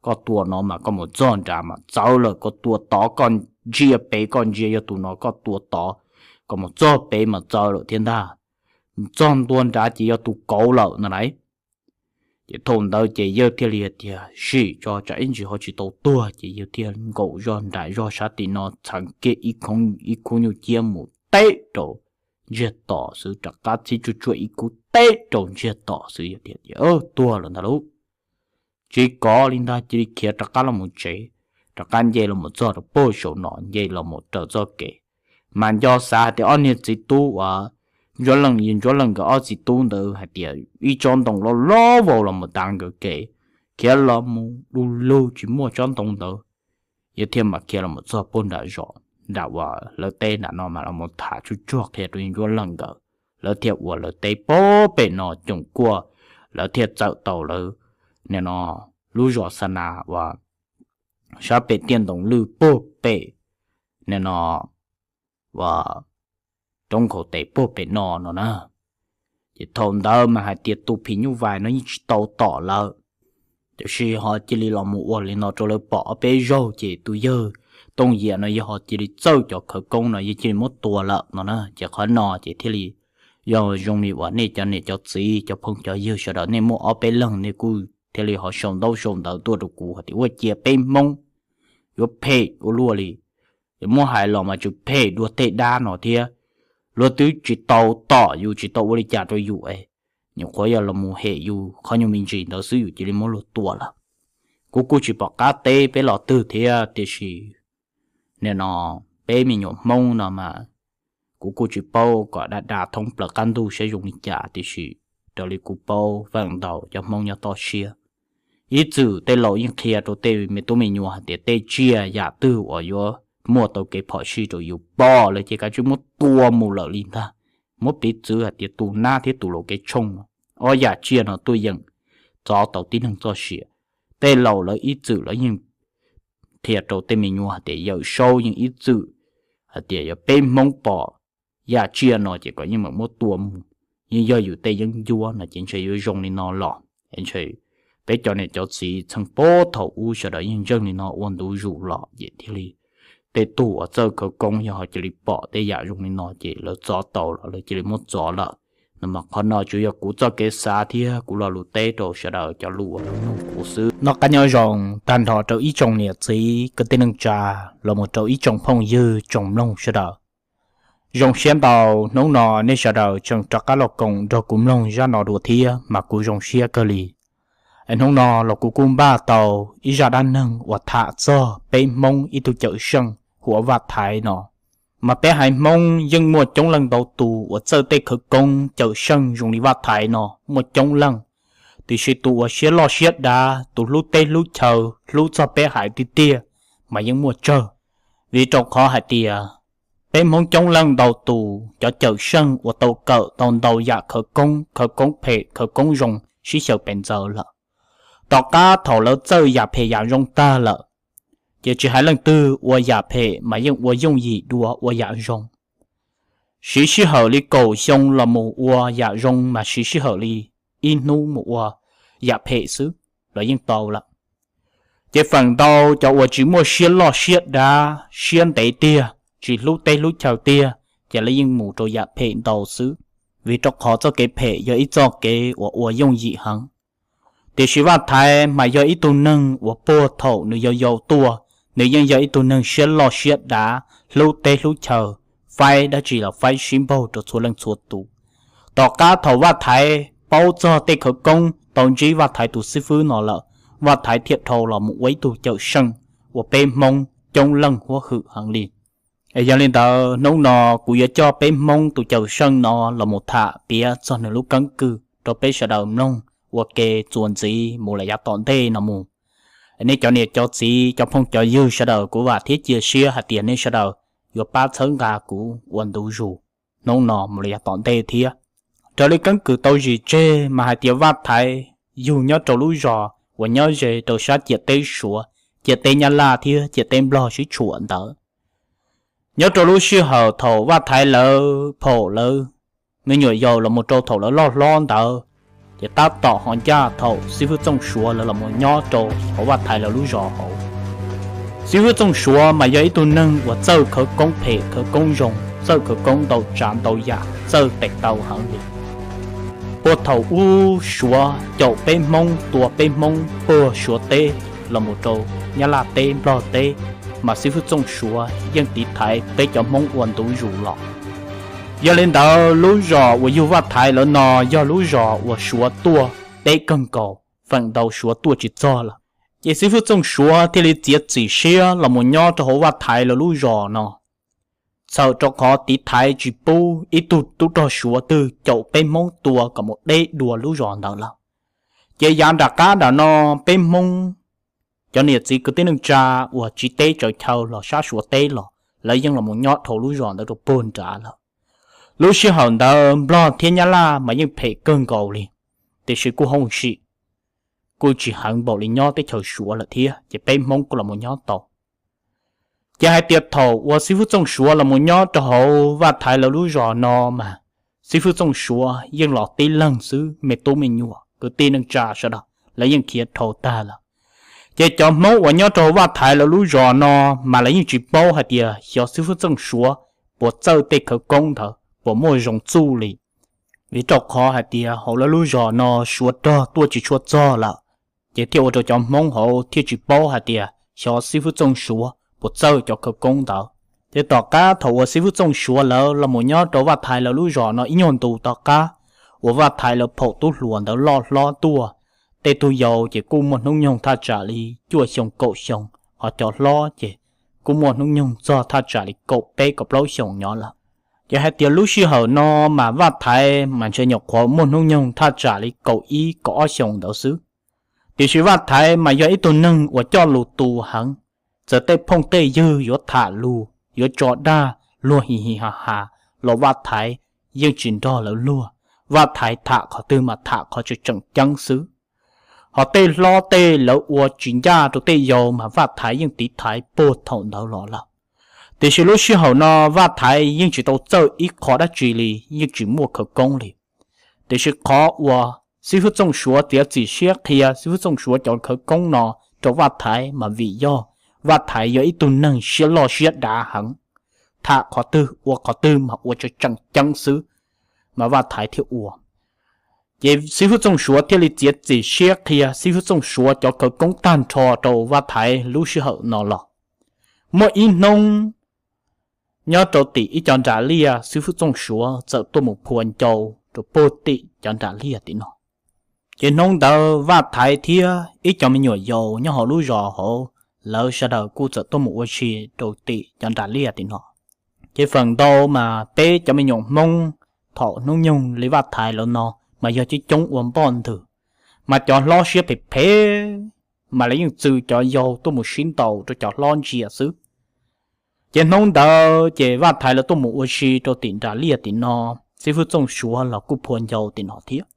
Koj tua no mas koj mus txog nrad mas txawv lawm, koj tua tod koj ntsia pem, koj ntsia yog tus no koj tua tod, koj mus txog pem mas txawv lawm thiab ntag. Mus txog ntua nrad ces yog tus kauv lawm no lauj. Ces thaum ntawd ces yawg thiaj li hais tias sim tso tsam ib ntsis ho tsis tau tuag, ces yawg thiaj nkaum zog nram zog sab tim no txheev kiag ib khub nyuj ciab mus teb rau ntsiag tom xwb, rov qab txhib tsuag tsuag ib khub teb rau ntsiag tom xwb, yawg thiaj tias tuag lawm ntag lauj. Tsis kov li ntag, cia li khiav rov qab los mus tsev, rov qab nce los mus txog rau pem saum no, nce los mus raws txoj kev. Mas nco xav hais tias ob niag txiv tub uas Ntsuab Leej, Ntsuab Leej nkawd ob txiv tub ntawd hais tias ib tsob ntoo loj loj vau los mus tav nkawd kev, khiav los mus du lug tsis muaj tsob ntoo ntawd. Yawg thiaj mam khiav los mus txog pem nram zos, nram uas lawv teb nram no mas los mus tham tsuag tsuag qhia rau Ntsuab Leej nkawd, lawv thiaj ua lawv teb pem no coom kuaj, lawv thiaj txawm tau lawv nim no lub zos xa nas uas sab pem tiaj ntoo lwj puag pem nim no uas roob khaum tes puag pem no no na. Ces thaum ntawd mas hais tias tus phim nyuj vais no yeej tsis tau tom lawm, tiam sis ho cia li los mus ua li no rau lawv pom ob peb zaug, ces tus yawg Tooj Yias no yog ho cia li txawj cov khawv koob no yawg cia li muab tua lawm no na. Ces qhov no ces thiaj li yog zoo li uas nej cov niam cov txiv cov phooj cov ywg sawv daws nej muaj ob peb leeg nej kuj thiaj li ho sau ntaub sau ntawv tuaj rau kuv hais tias ua cas peb Hmoob yuav phem ua luaj li. Ces muab hais los mas tseem phem dua tej dab no thiab. Luag twb tsis tau tom yus, tsis tau ua li cas rau yus es nyuam qhuav yog los mus hem yus qhov nyuag me ntsis ntawd xwb yus cia li muab luag tua lawm. Kuv kuj tsis pom qab teb peb los twg thiab, tiam sis nim no peb me nyuam Hmoob no mas kuv kuj tsis paub kom dab dab thoob plaws qab ntuj saib zoo li cas, tiam sis raws li kuv paub feem ntau cov Hmoob nyob toj siab, ib txwm tej laus yeej qhia rau tej me tub me nyuam hais tias tej tsiaj yam twg uas yuav muaj tau kev phom sij rau yus pom lawm ces kav tsij muab tua mus lawm li ntag. Muab piv txwv hais tias tus nab thiab tus laus kev tshooj, ob yam tsiaj no tuaj yeem txov tau tib neeg txoj sia. Tej laus lawv ib txwm lawv yeej qhia rau tej me nyuam hais tias Yawm Saub yeej ib txwm hais tias yog peb Hmoob pom yam tsiaj no ces kom yeej meem muab tua mus. Yeej yog yus tej yeeb ncuab no ces ntshe yuav zoo li no los es ntshe peb cov niam cov txiv txheej puag thaum ub sawv daws yeej ntseeg li no ua ntu zus los ces thiaj li tej tug uas txawj khawv koob yog ho cia li pom tej yam zoo li no ces lawv txov tau los lawv cia li muab txov lawm. No mas qhov no tsuas yog kuv txoj kev xav thiab kuv lo lus teb rau sawv daws cov lus uas mloog kuv xwb. Noj qab nyob zoo tag nrho rau ib tsoom niam txiv kwv tij neej tsa los mus rau ib tsoom phooj ywg tsoom mloog sawv daws. Zoo siab ntau hnub no nej sawv daws tseem rov qab los koom nrog kuv mloog zaj no dua thiab mas kuv zoo siab kawg li. Es hnub no los kuv kuj npaj tau ib zaj dab neeg uas tham txog peb Hmoob ib tug cawm seej hu ua Vaj Thaiv no. Mas peb haiv Hmoob yeej muaj coob leej ntau tus uas txawj tej khawv koob cawm seej zoo li Vaj Thaiv no muaj coob leej, tiam sis tus uas siab loj siab dav, tus hlub teb hlub chaw, hlub txog peb haiv tiag tiag mas yeej muaj tsawg. Vim rau qhov hais tias peb Hmoob coob leej ntau tus cov cawm seej uas tau kawm tau ntau yam khawv koob, khawv koob phem khawv koob zoo sib xyaw pes ntxaws lawm. Tom qab thaum lawv txawj yam phem yam zoo tag lawm, ces tsis hais leej twg ua yam phem mas yeej ua yooj yim dua ua yam zoo. Siv sij hawm li kaum xyoo los mus ua yam zoo mas siv sij hawm li ib hnub mus ua yam phem xwb los yeej tau lawm. Ces feem ntau cov uas tsis muaj siab loj siab dav, siab ntev tiag, tsis hlub teb hlub chaw tiag, ces lawv yeej mus rau yam phem ntau xwb, vim rau qhov txoj kev phem yog ib txoj kev uas ua yooj yim heev. Tiam sis Vaj Thaiv mas yog ib tug neeg uas puag thaum nws yau yau tuaj, nws yeej yog ib tug neeg siab loj siab dav, hlub teb hlub chaw, faib dab tsi los faib sib npaug rau txhua leej txhua tus. Tom qab thaum Vaj Thaiv paub txog tej khawv koob tau ntsib Vaj Thaiv tus xib fwb no lawm, Vaj Thaiv thiaj dhau los mus ua ib tug cawm seej uas peb Hmoob coob leej huab hwm heev li. Es yog li ntawd hnub no kuv yuav coj peb Hmoob tus cawm seej no los mus tham piav txog nws lub keeb kwm rau peb sawv daws mloog ua ke txuas ntxiv mus lawm yav tom ntej no mus. Nej cov niam cov txiv cov phooj cov ywg sawv daws, kuv vam thiab cia siab hais tias nej sawv daws yuav pab txhawb nqa kuv ua ntu zus hnub no mus lawm yav tom ntej thiab. Raws li keeb kwm tau zim tseg mas hais tias Vaj Thaiv yug nyob rau lub zos uas nyob ze rau sab ciam teb Suav, ciam teb Nyab Laj thiab ciam teb Nplog sib tshuam ntawd. Nyob rau lub sij hawm thaum Vaj Thaiv lawv phaum lawv me nyuam yaus los mus rau thaum lawv loj hlob ntawd, ces tab tom ho ncaj thaum xib hwb Txooj Suav lawv los mus nyob rau hauv Vaj Thaiv lawv lub zos hauv. Xib hwb Txooj Suav mas yog ib tug neeg uas txawj khawv koob phem khawv koob zoo, txawj khawv koob ntau tsav ntau yam, txawj tes taw heev li. Puag thaum ub Suav caum peb Hmoob, tua peb Hmoob puag Suav teb los mus rau Nyab Laj teb Nplog teb, mas xib hwb Txooj Suav yeej tiv thaiv peb cov Hmoob ua ntu zus los. Yog li ntawd lub zos uas yug Vaj Thaiv lawv no yog lub zos uas Suav tuaj deb kawg nkaus, feem ntau Suav tuaj tsis txog lawm. Ces xib hwb Txooj Suav thiaj li txiav txim siab los mus nyob rau hauv Vaj Thaiv lawv lub zos no, txhawm rau qhov tiv thaiv tsis pub ib tug tub rog Suav twg caum peb Hmoob tua kom mus deb dua lub zos ntawd lawm. Ces yav nram qab nram no peb Hmoob cov niam txiv kwv tij neej tsa uas tsiv teb tsaws chaw los sab Suav teb los lawv yeej los mus nyob dhau lub zos ntawd rau puag nrad lawm. Lub sij hawm ntawd Nplog thiab Nyab Laj mas yeej phem kawg nkaus li, tiam sis kuj hauj sim kuj tsis heev npaum li nyob teb chaws Suav lawm thiab, ces peb Hmoob kuj los mus nyob tau. Ces hais tias thaum uas xib hwb Txooj Suav los mus nyob rau hauv Vaj Thaiv lawv lub zos no mas xib hwb Txooj Suav yeej los tib leeg xwb, me tub me nyuam kwv tij neej tsa sawv daws lawv yeej khiav dhau tag lawm. Ces cov Hmoob uas nyob rau hauv Vaj Thaiv lawv lub zos no mas lawv yeej tsis paub hais tias xyov xib hwb Txooj Suav puas txawj tej khawv koob ntawd puas muaj zoo txuj li. Vim rau qhov hais tias hauv lawv lub zos no Suav rog tuaj tsis tshua txog lawm, ces thiaj ua rau cov Hmoob hauv thiaj tsis paub hais tias xyov xib hwb Txooj Suav puas txawj cov khawv koob ntawd. Ces tom qab thaum uas xib hwb Txooj Suav lawv los mus nyob rau Vaj Thaiv lawv lub zos no ib nyuag ntus tom qab uas Vaj Thaiv lawv phaum tub hluas ntawd loj hlob tuaj, tej tug yau ces kuj muaj hnub nyoog thaj tsam li cuaj xyoo kaum xyoo, ho cov hlob ces kuj muaj hnub nyoog txog thaj tsam li kaum peb kaum plaub xyoos nyob lawm. Ces hais tias lub sij hawm no mas Vaj Thaiv mas ntshe nyuam qhuav muaj hnub nyoog thaj tsam li kaum ib kaum ob xyoos ntawd xwb. Tiam sis Vaj Thaiv mas yog ib tug neeg uas coj lus tu heev, txawm tej phooj tej ywg yuav tham lus yuav tso dag luag hi hi ha ha los Vaj Thaiv yeej tsis nrog lawv luag. Vaj Thaiv tham qhov twg mas tham qhov tseem tseem ceeb xwb. Ho tej hlob tej lawv ua tsis ncaj rau tej yau mas Vaj Thaiv yeej tiv thaiv puag thaum ntawd los lawm. Tiam sis lub sij hawm no Vaj Thaiv yeej tsis tau txawj ib qho dab tsi li, yeej tsis muaj khawv koob li. Tiam sis qhov uas xib hwb Txooj Suav txiav txim siab qhia xib hwb Txooj Suav cov khawv koob no rau Vaj Thaiv mas vim yog Vaj Thaiv yog ib tug neeg siab loj siab dav heev, tham qhov twg ua qhov twg mas ua tseem tseem ceeb xwb, mas Vaj Thaiv thiaj ua. Ces xib hwb Txooj Suav thiaj li txiav txim siab qhia xib hwb Txooj Suav cov khawv koob tag nrho rau Vaj Thaiv lub sij hawm no los. Muaj ib hnub nyob rau tim ib co nram liaj xib hwb Txooj Suav txawm tuaj mus phua ncau rau puag tim cov nram liaj tim no. Ces hnub ntawd Vaj Thaiv thiab ib co me nyuam yaus nyob hauv lub zos hauv, lawv sawv daws kuj txawm tuaj mus ua si rau tim cov nram liaj tim no. Ces feem ntau mas peb cov me nyuam Hmoob thaum hnub nyoog li Vaj Thaiv lawv no mas yog coob coob ua npoj ntws, mas cov hlob siab phem phem mas lawv yeej txw cov yau tuaj mus sib ntaus rau cov hlob ntsia xwb. Ces hnub ntawd ces Vaj Thaiv lawv tuaj mus ua si rau tim nram liaj tim no, xib hwb Txooj Suav los kuj phua ncau tim no thiab.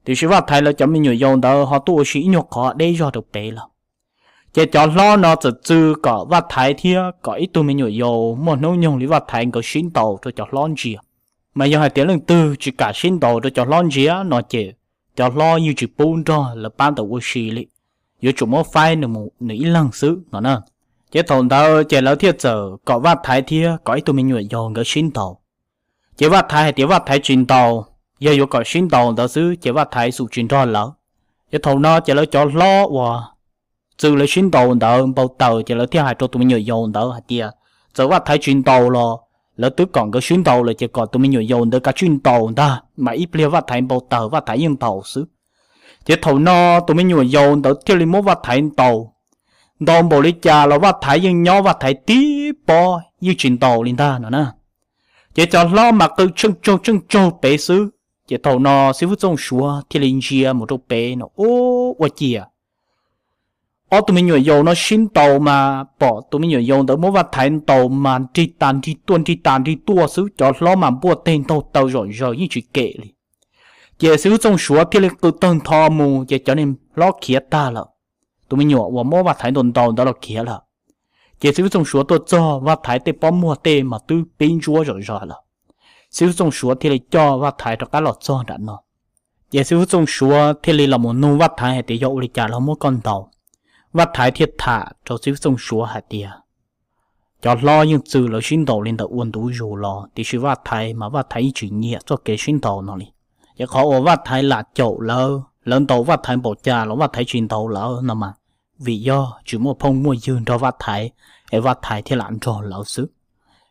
Tiam sis Vaj Thaiv lawv cov me nyuam yaus ntawd ho tuaj ua si ib nyuag qhov deb zog rau pem lawm. Ces cov hlob no txawm txw kom Vaj Thaiv thiab kom ib tug me nyuam yaus muaj hnub nyoog li Vaj Thaiv nkawd sib ntaus rau cov hlob ntsia. Mas yog hais tias leej twg tsis kam sib ntaus rau cov hlob ntsia no ces cov hlob yeej tsis pub nrog lawv pab ntawd ua si li, yuav tsum muab faib nws mus nws ib leeg xwb no na. Ces thaum ntawd ces lawv thiaj txawm kom Vaj Thaiv thiab kom ib tug me nyuam yaus nkawd sib ntaus. Ces Vaj Thaiv hais tias Vaj Thaiv tsis ntaus, yog yuav kom sib ntaus ntawd xwb ces Vaj Thaiv xum tsis nrog lawv. Ces thaum no ces lawv cov hlob uas txw lawv sib ntaus ntawd npau taws ces lawv thiaj hais rau tus me nyuam yaus ntawd hais tias txawm Vaj Thaiv tsis ntaus los lawv twb kom nkawd sib ntaus lawm ces kom tus me nyuam yaus ntawd kav tsij ntaus ntag, mas ib pliag Vaj Thaiv npau taws Vaj Thaiv yeej ntaus xwb. Ces thaum no tus me nyuam yaus ntawd thiaj li muab Vaj Thaiv ntaus. Ntaus npaum li cas los Vaj Thaiv yeej nyob Vaj Thaiv tib pob yeej tsis ntaus li ntag no na. Ces cov hlob mas qw tsheej tsaug tsheej tsaug pem xwb. Ces thaum no xib hwb Txooj Suav thiaj li ntsia mus rau pem no, ub, ua ciav, ob tug me nyuam yaus no sib ntaus mas pom tus me nyuam yaus ntawd muab Vaj Thaiv ntaus mas nrig tas nrig tuaj nrig tas nrig tuaj xwb, cov hlob mas npuaj teg ntaug taw zom zaws yeej tsis kem li. Ces xib hwb Txooj Suav thiaj li qw tawg ntho mus ces cov niag hlob khiav tag lawm. Tus me nyuam uas muab Vaj Thaiv ntaus ntaus ntawd los khiav lawm. Ces xib hwb Txooj Suav tuaj txog Vaj Thaiv tej pob muag tej mas twb pib ntsuab zom zaws lawm. Xib hwb Txooj Suav thiaj li coj Vaj Thaiv rov qab los txog nram no. Ces xib hwb Txooj Suav thiaj li los mus nug Vaj Thaiv hais tias yog ua li cas los muab koj ntaus. Vaj Thaiv thiaj tham rau xib hwb Txooj Suav hais tias cov hlob yeej txwm lawv sib ntaus li ntawd ua ntu zus los tiam sis Vaj Thaiv mas Vaj Thaiv yeej tsis nyiam txoj kev sib ntaus no li. Ces qhov uas Vaj Thaiv lam caum lawv, lawv ntaus Vaj Thaiv npaum cas los Vaj Thaiv tsis ntaus lawv no mas vim yog tsis muaj phooj muaj ywg nrog Vaj Thaiv, es Vaj Thaiv thiaj lam nrog lawv xwb.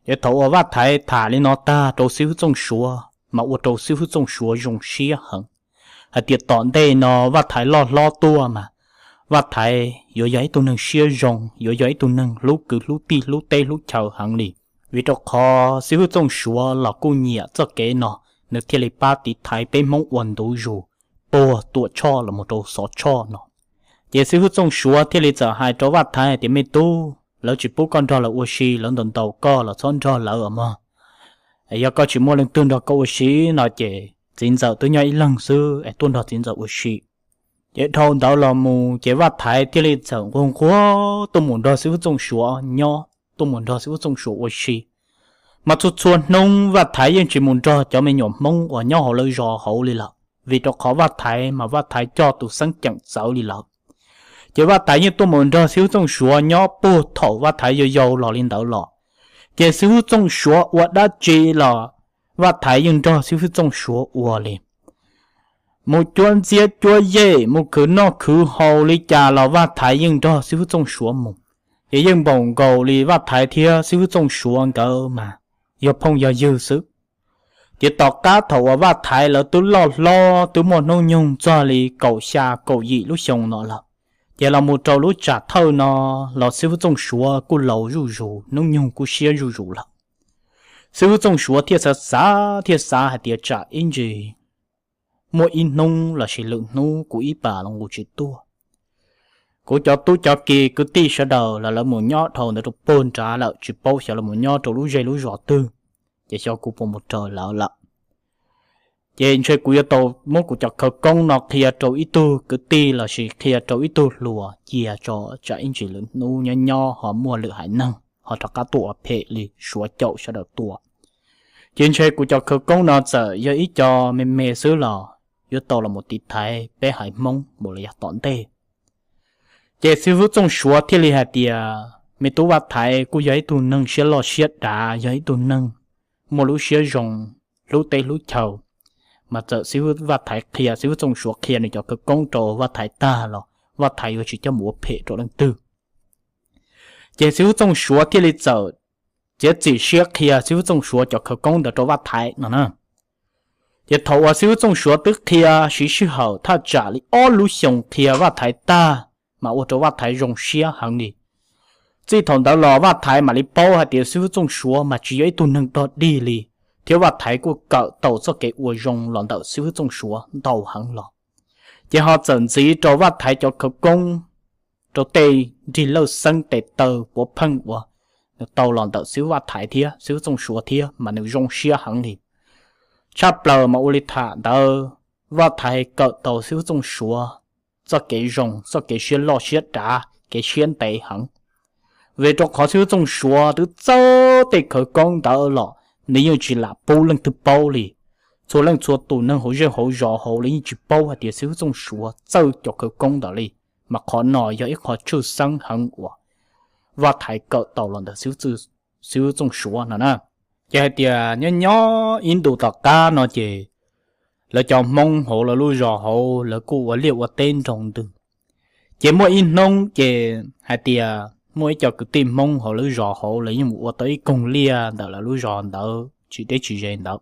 Ces thaum uas Vaj Thaiv tham li no tag rau xib hwb Txooj Suav mas ua rau xib hwb Txooj Suav zoo siab heev hais tias tom ntej no Vaj Thaiv loj hlob tuaj mas Vaj Thaiv yuav yog ib tug neeg siab zoo, yuav yog ib tug neeg hlub kwv hlub tij hlub teb hlub chaw heev li. Vim rau qhov xib hwb Txooj Suav los kuj nyiam txoj kev no, nws thiaj li pab tiv thaiv peb Hmoob ua ntu zus, tuag Tuam Tshoj los mus rau Xov Tshoj no. Ces xib hwb Txooj Suav thiaj li txawm hais rau Vaj Thaiv hais tias me tub, lawv tsis pub koj nrog lawv ua si, lawv ntaus ntaus koj los txhob nrog lawv os mog. Yog koj tsis muaj leej twg nrog koj ua si no ces txiv ntxawm twb nyob ib leeg xwb es tuaj nrog txiv ntxawm ua si. Ces dhau ntawd los mus ces Vaj Thaiv thiaj li txawm nquag nquag tuaj mus nrog xib hwb Txooj Suav nyob, tuaj mus nrog xib hwb Txooj Suav ua si. Mas txhua txhua hnub Vaj Thaiv yeej tsis mus nrog cov me nyuam Hmoob uas nyob hauv lawv zos hauv li lawm, vim rau qhov Vaj Thaiv mas Vaj Thaiv coj tus xeeb ceem txawv li lawm. Ces Vaj Thaiv yeej tuaj mus nrog xib hwb Txooj Suav nyob puag thaum Vaj Thaiv yau yau los li ntawd los. Ces xib hwb Txooj Suav ua dab tsi los Vaj Thaiv yeej nrog xib hwb Txooj Suav ua li. Mus cuab ntxiab cuab yej, mus khwv noj khwv haus li cas los Vaj Thaiv yeej nrog xib hwb Txooj Suav mus. Ces yeej npaum nkaus li Vaj Thaiv thiab xib hwb Txooj Suav nkawd mas yog phooj yog ywg xwb. Ces tom qab thaum uas Vaj Thaiv lawv twb loj hlob twb muaj hnub nyoog txog li kaum xya kaum yim lub xyoo no lawm, ces los mus rau lub tsam thawj no los xib hwb Txooj Suav kuj laus zuj zus, hnub nyoog kuj siab zuj zus lawm. Xib hwb Txooj Suav thiaj xav xav thiaj xav hais tias tsam ib ntsis muaj ib hnub lossis lwm hnub kuv ib pas los nqus tsis tuaj. Kuv cov tub cov ki kwv tij sawv daws los lawv mus nyob dhau ntawd rau puag nrad lawm, tsis paub xyov lawv mus nyob rau lub zej lub zos twg, ces xyov kuv puas mus raws lawv lawm. Ces ntshe kuv yuav tau muab kuv cov khawv koob no qhia rau ib tug kwv tij lossis qhia rau ib tug hluas cia tso, tsam ib ntsis lwm hnub nyob nyob ho muaj lwm haiv neeg ho rov qab tuaj ua phem li Suav caum sawv daws tua. Ces ntshe kuv cov khawv koob no txawm yog ib co me me xwb los yuav tau los mus tiv thaiv peb haiv Hmoob npaum li yog tom ntej. Ces xib hwb Txooj Suav thiaj li hais tias me tub, Vaj Thaiv kuj yog ib tug neeg siab loj siab dav, yog ib tug neeg muaj lub siab zoo, hlub teb hlub chaw. Mas txawm xib hwb Vaj Thaiv qhia, xib hwb Txooj Suav qhia nws cov khawv koob rau Vaj Thaiv tag los Vaj Thaiv yuav tsis coj mus ua phem rau leej twg. Ces xib hwb Txooj Suav thiaj li txawm txiav txim siab qhia xib hwb Txooj Suav cov khawv koob ntawd rau Vaj Thaiv no na. Ces thaum uas xib hwb Txooj Suav twb qhia siv sij hawm thaj tsam li ob lub xyoos qhia Vaj Thaiv tag, mas ua rau Vaj Thaiv zoo siab heev li. Txij thaum ntawd los Vaj Thaiv mam li paub hais tias xib hwb Txooj Suav mas tsis yog ib tug neeg dog dig li, thiab Vaj Thaiv kuj kawm tau txoj kev ua zoo los ntawm xib hwb Txooj Suav ntau heev los. Ces ho txawm ntxiv rau Vaj Thaiv cov khawv koob rau tej nrig lawj xeeb tes taw puav pheej uas nws tau los ntawm xib hwb Vaj Thaiv thiab xib hwb Txooj Suav thiab mas nws zoo siab heev li. Tshaj plaws mas ua li tham ntawd Vaj Thaiv kawm tau xib hwb Txooj Suav txoj kev zoo, txoj kev siab loj siab dav, kev siab ntev heev. Vim rau qhov xib hwb Txooj Suav twb txawj tej khawv koob ntawd los nws yeej tsis lam pub leej twg paub li. Txhua leej txhua tus neeg hauv zej hauv zos hauv los yeej tsis paub hais tias xib hwb Txooj Suav txawj cov khawv koob ntawd li. Mas qhov no yog ib qho tshwj xeeb heev uas Vaj Thaiv kawm tau los ntawm xib hwb Txooj Suav no na. Ces hais tias nyob nyob ib ntus tom qab no ces lawv cov Hmoob hauv lawv lub zos hauv lawv kuj ua liaj ua teb nroo ntws. Ces muaj ib hnub ces hais tias muaj ib co kwv tij Hmoob hauv lub zos hauv lawv yeej mus ua tau ib koog liaj ntawm lawv lub zos ntawd tsis deb tsis ze ntawd.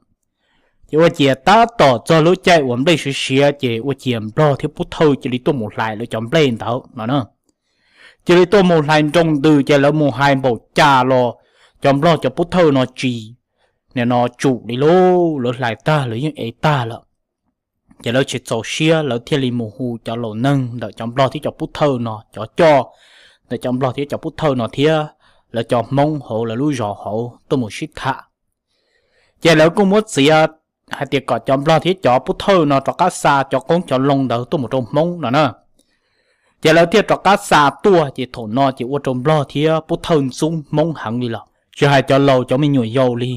Ces ua ciav tab tom txog lub caij uas nplej siav siav ces ua ciav Nplog thiab Pub Thawj cia li tuaj mus hlais lawv cov nplej ntawd no na. Cia li tuaj mus hlais nroo ntws ces lawv mus hais npaum cas los cov Nplog cov Pub Thawj no tsis, nim no tsum li lauj, lawv hlais tag lawv yeej ev tag lawm. Ces lawv tsis txaus siab, lawv thiaj li mus hu cov laus neeg ntawm cov nplog thiab cov pub thawj no, cov coj ntawm cov nplog thiab cov pub thawj no thiab lawv cov hmoob hauv lawv lub zos hauv tuaj mus sib tham. Ces lawv kuj muab txiav hais tias kom cov nplog thiab cov pub thawj no rov qab xa cov qoob cov loo ntawd tuaj mus rau hmoob no na. Ces lawv thiaj rov qab xa tuaj, ces thaum no ces ua rau nplog thiab pub thawj ntxub hmoob heev li lawm, tsis hais cov laus cov me nyuam yaus li,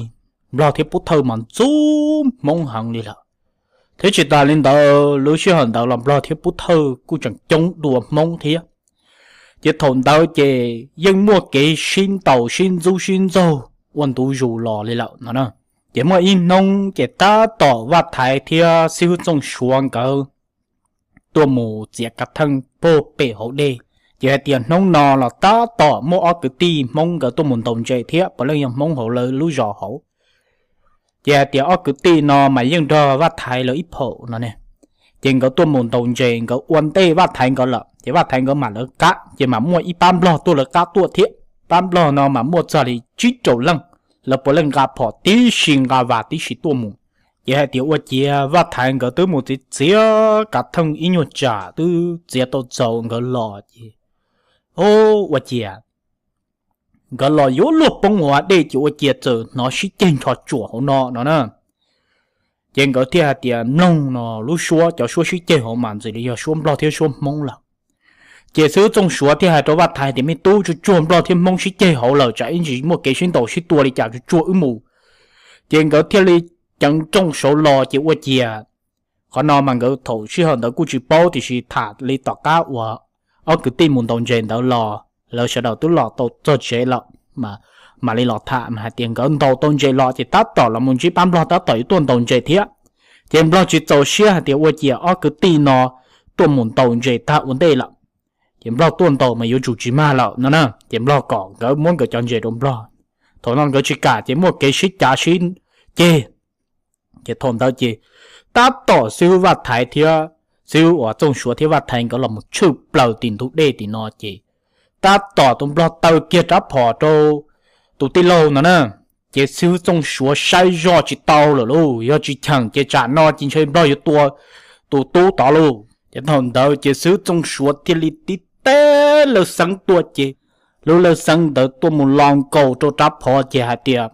nplog thiab pub thawj mas ntxub hmoob heev li lawm. Thiab tsis tas li ntawd, lub sij hawm ntawd los nplog thiab pub thawj kuj tseem coob dua hmoob thiab. Ces thaum ntawd ces yeej muaj kev sib ntaus sib ntxub sib ntxaug ua ntu zus los li lawm no na. Ces muaj ib hnub ces tab tom Vaj Thaiv thiab xib hwb Txooj Suav nkawd tuaj mus txiav kav theej pag pem hauv dej. Ces hais tias hnub no los tab tom muaj ob kwv tij hmoob nkawd tuaj mus ntaus ntses thiab puav leej yog hmoob hauv lawv lub zos hauv. Ces hais tias ob kwv tij no mas yeej nrog Vaj Thaiv lawv ib phaum no ne. Ces nkawd tuaj mus ntaus ntses, nkawd ua ntej Vaj Thaiv nkawd lawm, ces Vaj Thaiv nkawd mam lawv qab, ces mam muaj ib pab nplog tuaj lawv qab tuaj thiab. Pab nplog no mas muaj txog li tsib rau leej, lawv puav leej nqa phom tib si nqa vas tib si tuaj mus. Ces hais tias ua ciav Vaj Thaiv nkawd twb mus txiav txiav kav theej ib nyuag tsam twb txiav tau txaus nkawd los ces, o, ua ciav nkawd los yuav luag poob hauv dej ces ua ciav txawm hnov sib ceg nrho tsuam hauv no no na. Ces nkawd thiaj hais tias mloog no lub suab, cov suab sib ceg hauv mas ntxim li yog suab nplog thiab suab hmoob lawm. Ces xib hwb Txooj Suav thiaj hais rau Vaj Thaiv tias, me tub, tsuag tsuag nplog thiab hmoob sib ceg hauv lawm, tsam ib ntsis muaj kev sib ntaus sib tua li cas, tsuag tsuag wb mus. Ces nkawd thiaj li ceev rooj saud los ces ua ciav, qhov no mas nkawd thaum sij hawm ntawd kuj tsis paub, tiam sis tham li tom qab uas ob kwv tij mus ntaus ntses ntawd los lawv sawv daws twb los tau txog tsev lawm, mam li los tham mas hais tias nkawd ntaus tau ntses los ces tab tom los mus ntsib pab nplog tab tom yuav tuaj ntaus ntses thiab. Ces nplog tsis txaus siab hais tias ua ciav ob kwv tij no tuaj mus ntaus ntses tag ua ntej lawm, ces nplog tuaj ntaus mas yuav tsum tsis mag lawm no na, ces nplog kom nkawd muab nkawd cov ntses rau nplog. Thaum no nkawd tsis kam ces muaj kev sib cav sib ceg. Ces thaum ntawd ces tab tom xib hwb Vaj Thaiv thiab, xib hwb uas Txooj Suav thiab Vaj Thaiv nkawd los mus tshwj plaws tim ntug dej tim no ces tab tom tus nplog taw kiag rab phom rau tus tij laug no na. Ces xib hwb Txooj Suav saib zoj tsis tau lawm lauj, yog tsis cheem ces tsam no ces ntshe nplog yuav tua tus tub tod lauj. Ces thaum ntawd ces xib hwb Txooj Suav thiaj li tib teb lawj xeeb tuaj ces lub lawj xeeb ntawd tuaj mus lo nkaus rau rab phom ces hais tias,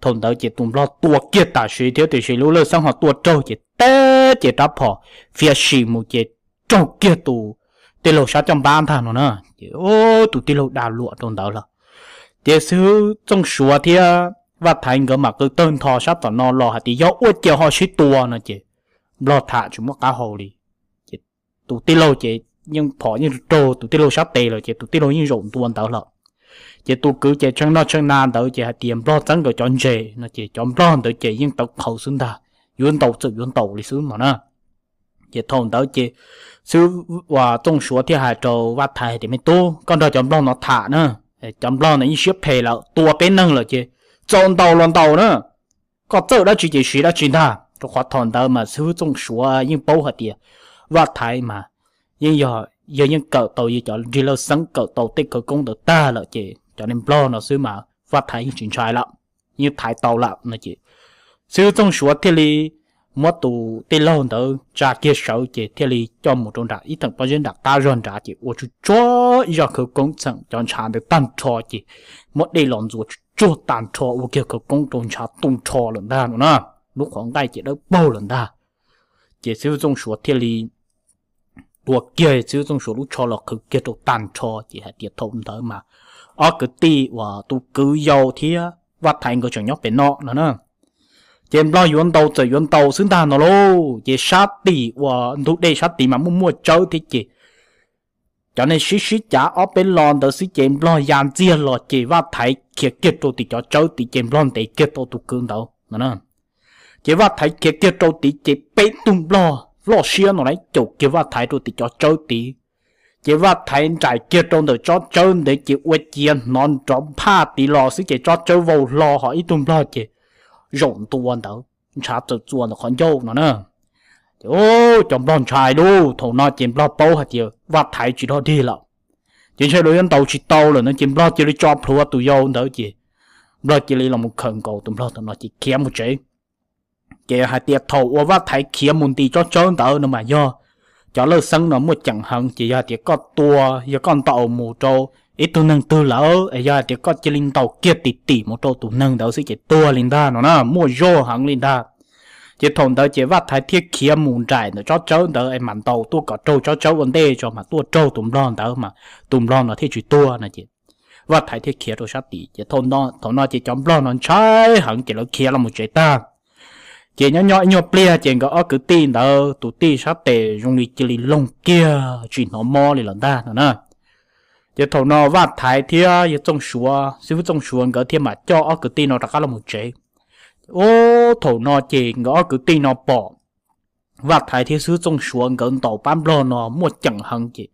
thaum ntawd ces tus nplog tua kiag tam sim thiab tiam sis lub lawj xeeb ho tua raug ces teb ces rab phom fiav sim mus ces raug kiag tus tij laug sab caj npab ntag no na. Ces tus tij laug dag luam rau ntawd lawm. Ces xib hwb Txooj Suav thiab Vaj Thaiv nkawd mam qw tawg ntho sab tom no los hais tias yog ua cas ho sib tua no ces nplog tham tsis muaj qab hau li. Ces tus tij laug ces yeej phom yeej raug tus tij laug sab tes lawm ces tus tij laug yeej zaum ntua ntawd lawm. Ces tus kwv ces tshee noj tshee na ntawd ces hais tias nplog txeeb nkawd cov ntses no ces cov nplog ntawd ces yeej tawv qhawv xwb ntag, yuav ntaus txawm yuav ntaus li xwb no na. Ces thaum ntawd ces xib hwb Txooj Suav thiaj hais rau Vaj Thaiv tias, me tub, koj nrog cov nplog no tham na, cov nplog no yeej siab phem lawm, tua peb neeg lawm ces txaus ntaus los ntaus na, koj txawj dab tsi ces siv dab tsi ntag. Rau qhov thaum ntawd mas xib hwb Txooj Suav yeej paub hais tias Vaj Thaiv mas yeej yog, yog yeej kawm tau, yog cov nrig lawj xeeb kawm tau tej khawv koob ntawd tag lawm ces cov neeg nplog no xwb mas Vaj Thaiv yeej tsis ntshai lawm, yeej thaiv tau lawm no ces xib hwb Txooj Suav thiaj li muab tus tij laug ntawd tsa kiag sawv ces thiaj li coj mus rau nram ib theem pob zeb nram qab zog nrad ces ua tsuag tsuag ib zaj khawv koob txheem cov ntshav ntawd tag nrho ces muab dej los ntxuav tsuag tsuag tag nrho ua kiag khawv koob rau ntshav tu nrho lawm ntag no na. Lub qhov nqaij ces dawb paug lawm ntag. Ces xib hwb Txooj Suav thiaj li tua kiag xib hwb Txooj Suav lub tsho los qhwv kiag rau tag nrho ces hais tias thaum ntawd mas ob kwv tij uas tus kwv yau thiab Vaj Thaiv nkawd tseem nyob pem no no na. Ces nplog yuav ntaus txawm yuav ntaus xwb ntag no lauj. Ces sab tim uas ntug dej sab tid mas muaj muaj tsawb thiab ces cov neeg sib sib cav ob peb lo ntawd xwb ces nplog ya ntxiag los ces Vaj Thaiv khiav kiag rau tim cov tsawb tid ces nplog ntes kiag tau tus kwv ntawd no na. Ces Vaj Thaiv khiav kiag rau tid ces peb tug nplog loj siab no lawv caum kiag Vaj Thaiv rau tim cov tsawb tid. Ces Vaj Thaiv nraim kiag rau ntawm tsob tsawb ntawd ces ua ciav hnov nrov nphaj tid los xwb ces tsob tsawb vau hlo ho ib tug nplog ces zaum ntua ntawd ntshav txawm txuas ntawm qhov ncauj no na. Ces cov nplog ntshai lauj, thaum no ces nplog paub hais tias Vaj Thaiv tsis dog dig lawm. Ces ntshe lawv yuav ntaus tsis tau lawm no ces nplog cia li tso plhuav tus yau ntawd ces nplog cia li los mus khawm nkaus tus nplog thaum no ces khiav mus tsev. Ces hais tias thaum uas Vaj Thaiv khiav mus nti tsob tsawb ntawd no mas yog cov lawj xeeb no muaj ceem heev, ces yog hais tias koj tua, yog koj ntaus mus rau ib tug neeg twg lawm es yog hais tias koj cia li ntaus kiag tim tim mus rau tus neeg ntawd xwb ces tuag li ntag no na, muaj zog heev li ntag. Ces thaum ntawd ces Vaj Thaiv thiaj khiav mus nraim ntawm tsob tsawb ntawd es mam ntaus tuaj kom raug tsob tsawb ua ntej tso mas tuaj raug tus nplog ntawd mas tus nplog no thiaj tsis tuag no ces Vaj Thaiv thiaj khiav rau sab tid. Ces thaum no ces cov nplog no ntshai heev ces lawv khiav los mus tsev tag. Ces nyob nyob ib nyuag pliag ces nkawd ob kwv tij ntawd tus tij sab tes zoo li cia li loog kiag tsis hnov mob li lawm ntag no na. Ces thaum no Vaj Thaiv thiab yawg Txooj Suav, xib hwb Txooj Suav nkawd thiaj mam coj ob kwv tij no rov qab los mus tsev. Ub, thaum no ces nkawd ob kwv tij no pom Vaj Thaiv thiab xib hwb Txooj Suav nkawd ntaus pab nplog no muaj ceem heev ces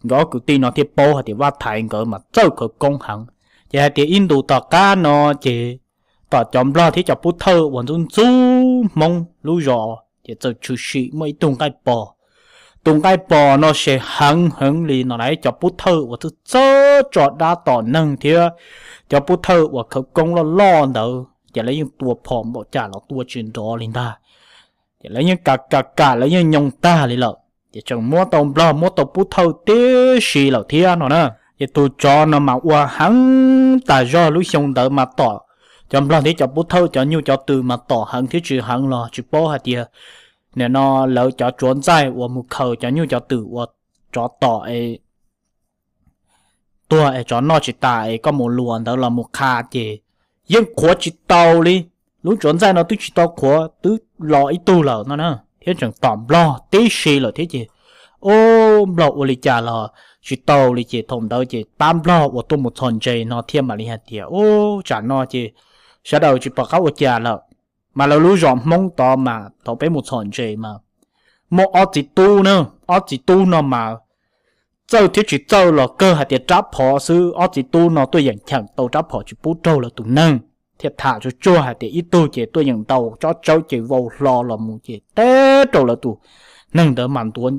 nkawd ob kwv tij no thiaj paub hais tias Vaj Thaiv nkawd mas txawj khawv koob heev. Ces hais tias ib ntus tom qab no ces tom cov nplog thiab cov pub thawj uas ntxub ntxub Hmoob lub zos ces txawm tshwm sim muaj ib tug nqaij pos. Tus nqaij pos no ces heev heev li no na, cov pub thawj uas txawj txawj tso dab tom neeg thiab cov pub thawj uas khawv koob loj loj ntawd ces lawv yeej tua phom npaum cas los tua tsis nrov li ntag. Ces lawv yeej kam kam kam lawv yeej nyoo tag li lawm. Ces tseem muab tau nplog muab tau pub thawj tib si lawm thiab no na. Ces tus tsov no mas ua heev tas zog, lub xyoo ntawd mas tom cov nplog thiab cov pub thawj cov nyuj cov twm mas tom heev thiab tsis heev los tsis paub hais tias nim no lawv cov tsuav ntxaij uas mus khaws cov nyuj cov twm uas tsov tom es tuag es tsov noj tsis tas es koj mus luas ntawd los mus qha ces yeej qhuav tsis tau li. Lub tsuav ntxaij no twb tsis tau qhuav twb los ib tug lawm no na, thiab tseem tom nplog tib si lawm thiab ces ub, nplog ua li cas los tsis tau li ces thaum ntawd ces pab nplog uas tuaj mus txhom ntses no thiaj mam li hais tias ub, tsam no ces sawv daws tsis pom qab ua cas lawm. Mas lawv lub zos Hmoob tod mas thaum peb mus txhom ntses mas muaj ob txiv tub na, ob txiv tub no mas txawj thiab tsis txawj los kawg hais tias rab phom xwb, ob txiv tub no tuaj yeem cheem tau rab phom tsis pub raug lawv tus neeg, thiaj tham tsuag tsuag hais tias ib tug ces tuaj yeem ntaus tsob tsawb ces vau hlo los mus ces teb rau lawv tus neeg ntawd mas ntuav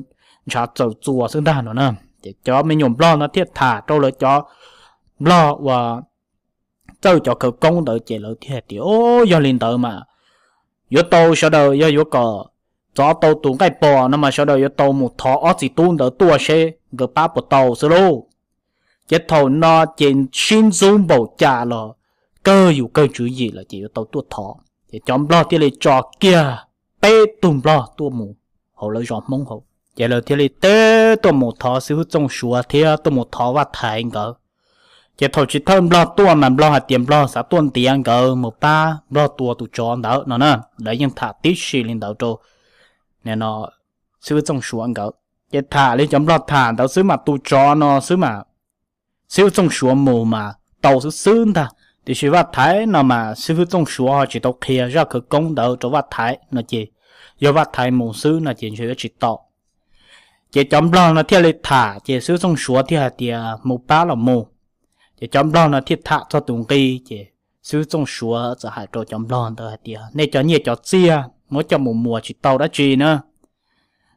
ntshav txaws txuas xwb ntag no na. Ces cov me nyuam nplog no thiaj tham rau lawv cov nplog uas txawj cov khawv koob ntawd ces lawv thiaj hais tias o, yog li ntawd mas yuav tau sawv daws yog yuav kom txov tau tus nqaij pos no mas sawv daws yuav tau mus thov ob txiv tub ntawd tuaj seb nkawd pab puas tau xwb lauj. Ces thaum no ces sib ntxub npaum cas los kawg yus kawg tswv yim lawm ces yuav tau tuaj thov. Ces cov nplog thiaj li tso kiag peb tug nplog tuaj mus hauv lawv zos Hmoob hauv. Ces lawv thiaj li teb tuaj mus thov xib hwb Txooj Suav thiab tuaj mus thov Vaj Thaiv nkawd. Ces thaum chiv thawj nplog tuaj mas nplog hais tias nplog xav tuaj ntiav nkawd mus pab nplog tua tus tsov ntawd no na. Lawv yeej tham tib si li ntawd rau nim no xib hwb Txooj Suav nkawd. Ces tham li cov nplog tham ntawd xwb mas tus tsov no xwb mas xib hwb Txooj Suav mus mas tau xwb xwb ntag. Tiam sis Vaj Thaiv no mas xib hwb Txooj Suav ho tsis tau qhia zaj khawv koob ntawd rau Vaj Thaiv no ces yog Vaj Thaiv mus xwb no ces ntshe yuav tsis tau. Ces cov nplog no thiaj li tham ces xib hwb Txooj Suav thiaj hais tias mus pab los mus. Ces cov nplog no thiaj tham txog tus nqi ces xib hwb Txooj Suav txawm hais rau cov nplog ntawd hais tias nej cov nyiaj cov txiaj muab coj mus muas tsis tau dab tsi na.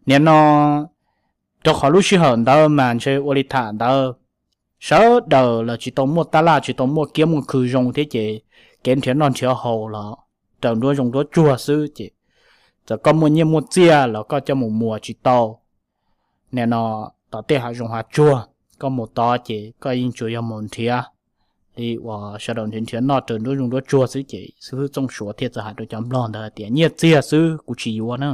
Nim no rau qhov lub sij hawm ntawd mas ntshe ua li tham ntawd sawv daws los tsis tau muaj tab laj tsis tau muaj kiab muaj khw zoo thiab ces kev nrhiav noj nrhiav haus los raws nruab zoov nruab tsuag xwb ces txawm koj muaj nyiaj muaj txiaj los koj coj mus muas tsis tau. Nim no tom tej hav zoov hav tsuag koj mus tod ces koj yeej tsuas yog mus nrhiav li uas sawv daws nrhiav nrhiav noj raws nruab zoov nruab tsuag xwb ces xib hwb Txooj Suav thiaj txawm hais rau cov nplog ntawd hais tias nyiaj txiag xwb kuv tsis yuav na.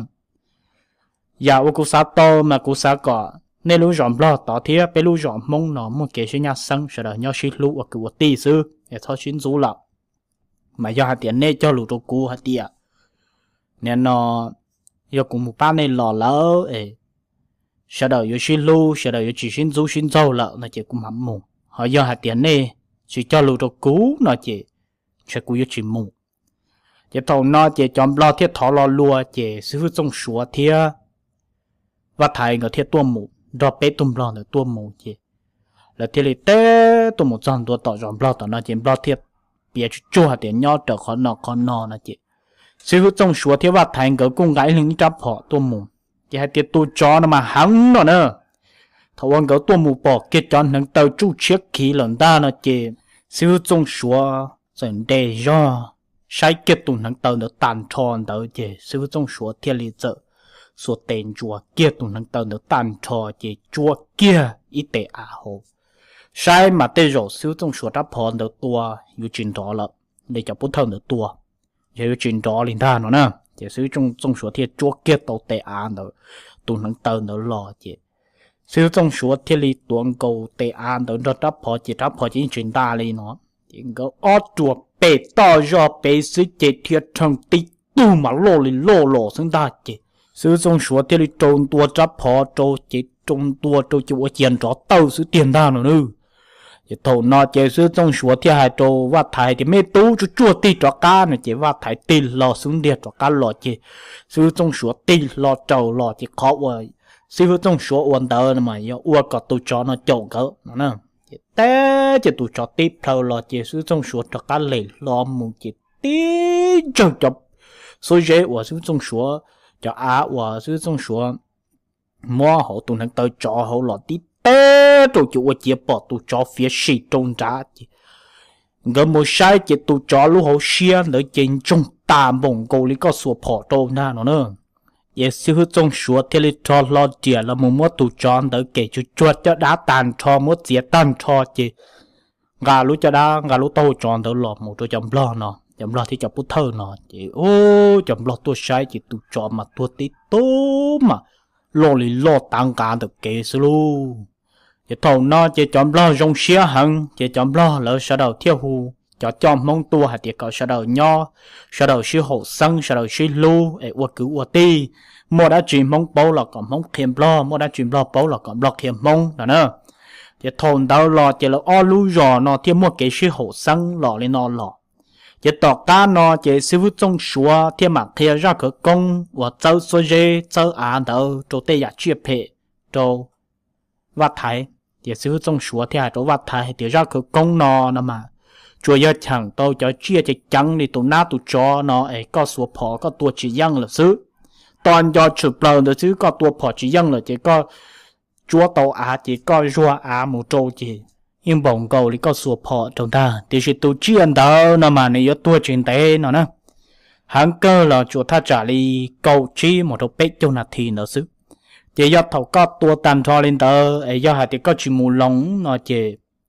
Yam uas kuv xav tau mas kuv xav kom nej lub zos nplog tod thiab peb lub zos Hmoob no muaj kev sib nyab xeeb sawv daws nyob sib hlub ua kwv ua tij xwb es txhob sib ntxub lawm. Mas yog hais tias nej cog lus rau kuv hais tias nim no yog kuv mus pab nej los lawm es sawv daws yuav sib hlub sawv daws yuav tsis sib ntxub sib ntxaug lawm no ces kuv mam mus, ho yog hais tias nej tsis cog lus rau kuv no ces ntshe kuv yuav tsis mus. Ces thaum no ces cov nplog thiaj thov lo lua ces xib hwb Txooj Suav thiab Vaj Thaiv nkawd thiaj tuaj mus nrog peb tug nplog ntawd tuaj mus ces lawv thiaj li teb tuaj mus txog ntua tom zos nplog tom no ces nplog thiaj piav tsuj tsuag hais tias nyob raws qhov no qhov no no ces xib hwb Txooj Suav thiab Vaj Thaiv nkawd kuj nqa ib leeg ib rab phom tuaj mus. Ces hais tias tus tsov no mas heev no na. Thaum uas nkawd tuaj mus pom kiag cov hneev taw tsuj tshiab khiv lawm ntag no ces xib hwb Txooj Suav txawm nte zog saib kiag tus hneev taw ntawd tag nrho ntawd ces xib hwb Txooj Suav thiaj li txawm xuas tes ntsuas kiag tus hneev taw ntawd tag nrho ces tsuab kiag ib tes av hauv. Saib mas tej zaum xib hwb Txooj Suav rab phom ntawd tua yuav tsis nrov lawm, li cov pov thawj ntawd tua, yog yuav tsis nrov li ntag no na. Ces xib hwb Txooj Suav thiaj tsuab kiag tau tes av ntawd, tus hneev taw ntawd los ces xib hwb Txooj Suav thiaj li tuav nkaus tes av ntawd nrog rab phom ces rab phom ces yeej tsis nta li no. Ces nkawd ob ruam pem toj zog pem xwb ces dhia rhees tib tug mas loj li loj los xwb ntag ces xib hwb Txooj Suav thiaj li rau ntua rab phom rau ces rau ntua rau ces ua ciav nrov tawj xwb tiag ntag no na. Ces thaum no ces xib hwb Txooj Suav thiaj hais rau Vaj Thaiv tias, Me tub, tsuag tsuag tig rov qab no ces Vaj Thaiv tig hlo xub ntiag rov qab los ces xib hwb Txooj Suav tig hlo raws los ces qhov uas xib hwb Txooj Suav ua ntawd no mas yog ua kom tus tsov no caum nkawd no na. Ces teb ces tus tsov tib plhaw los ces xib hwb Txooj Suav rov qab lem hlo mus ces tib ntsawg cov xuab zeb uas xib hwb Txooj Suav, cov av uas xib hwb Txooj Suav muab hauv tus hneev taw tsov hauv los tib teb rau ces ua ciav pom tus tsov fiav sim rau nrad ces nkawd mus saib ces tus tsov lub hauv siab ntawd ces ntsoog tas npaum nkaus li koj xuas phom rau ntag no na. Ces xib hwb Txooj Suav thiaj li rho hlo riam los mus muab tus tsov ntawd kem tsuag tsuag caj dab tag nrho muab txiav tag nrho ces nqa lub caj dab nqa lub taub hau tsov ntawd los mus rau cov nplog no, cov nplog thiab cov pov thawj no ces cov nplog tuaj saib ces tus tsov mas tuag tib tug mas loj li loj tav nqav ntawm kev xwb lauj. Ces thaum no ces cov nplog zoo siab heev ces cov nplog lawv sawv daws thiaj hu cov coj Hmoob tuaj hais tias kom sawv daws nyob, sawv daws sib haum xeeb, sawv daws sib hlub es ua kwv ua tij. Muaj dab tsi Hmoob paub los kom Hmoob qhia nplog, muaj dab tsi nplog paub los kom nplog qhia Hmoob no na. Ces thaum ntawd los ces lawv ob lub zos no thiaj muaj kev sib haum xeeb los li no los. Ces tom qab no ces xib hwb Txooj Suav thiaj mam qhia zaj khawv koob uas txawb xuab zeb txawb av ntawd rau tej yam tsiaj phem rau Vaj Thaiv. Ces xib hwb Txooj Suav thiaj hais rau Vaj Thaiv hais tias zaj khawv koob no no mas tsuas yog cheem tau cov tsiaj ceev ceev li tus nab tus tsov no es koj xuas phom koj tua tsis yeej lawm xwb. Tos nco tshwm plaws ntawd xwb, koj tua phom tsis yeej lawm ces koj tsuab tau av ces koj zuag av mus rau ces yeej npaum nkaus li koj xuas phom rau ntag. Tiam sis tus tsiaj ntawd no mas nws yuav tuag tsis ntev no na, heev kawg los tsuas thaj tsam li kaum tsib mus rau peb caug nas this ntawd xwb. Ces yog thaum koj tua tag nrho li ntawd es yog hais tias koj tsis mus loos no ces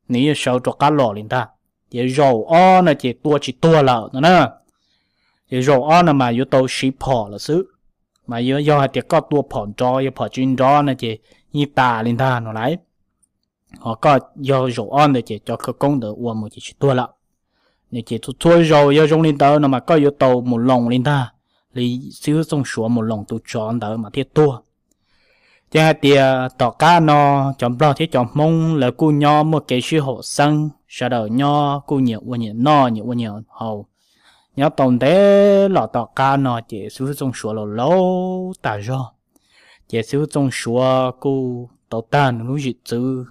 nws yeej sawv rov qab los li ntag. Ces zaum ob no ces tua tsis tuag lawm no na. Ces zaum ob no mas yuav tau siv phom lawm xwb. Mas yog hais tias koj tua phom nrov, yog phom tsis nrov no ces yeej tas li ntag no lauj. Ho koj yog zaum ob ntawd ces cov khawv koob ntawd ua mus ces tsis tuag lawm. Nws ces txhua txhua zaus yog zoo li ntawd no mas koj yuav tau mus loos li ntag, li xib hwb Txooj Suav mus loos tus tsov ntawd mas thiaj tuag. Ces hais tias tom qab no cov nplog thiab cov Hmoob lawv kuj nyob muaj kev sib haum xeeb, sawv daws nyob kuj nyias ua nyias noj nyias ua nyias haus. Nyob tau ntev los tom qab no ces xib hwb Txooj Suav los laus tas zog. Ces xib hwb Txooj Suav kuj tau tag nws lub zwm txwv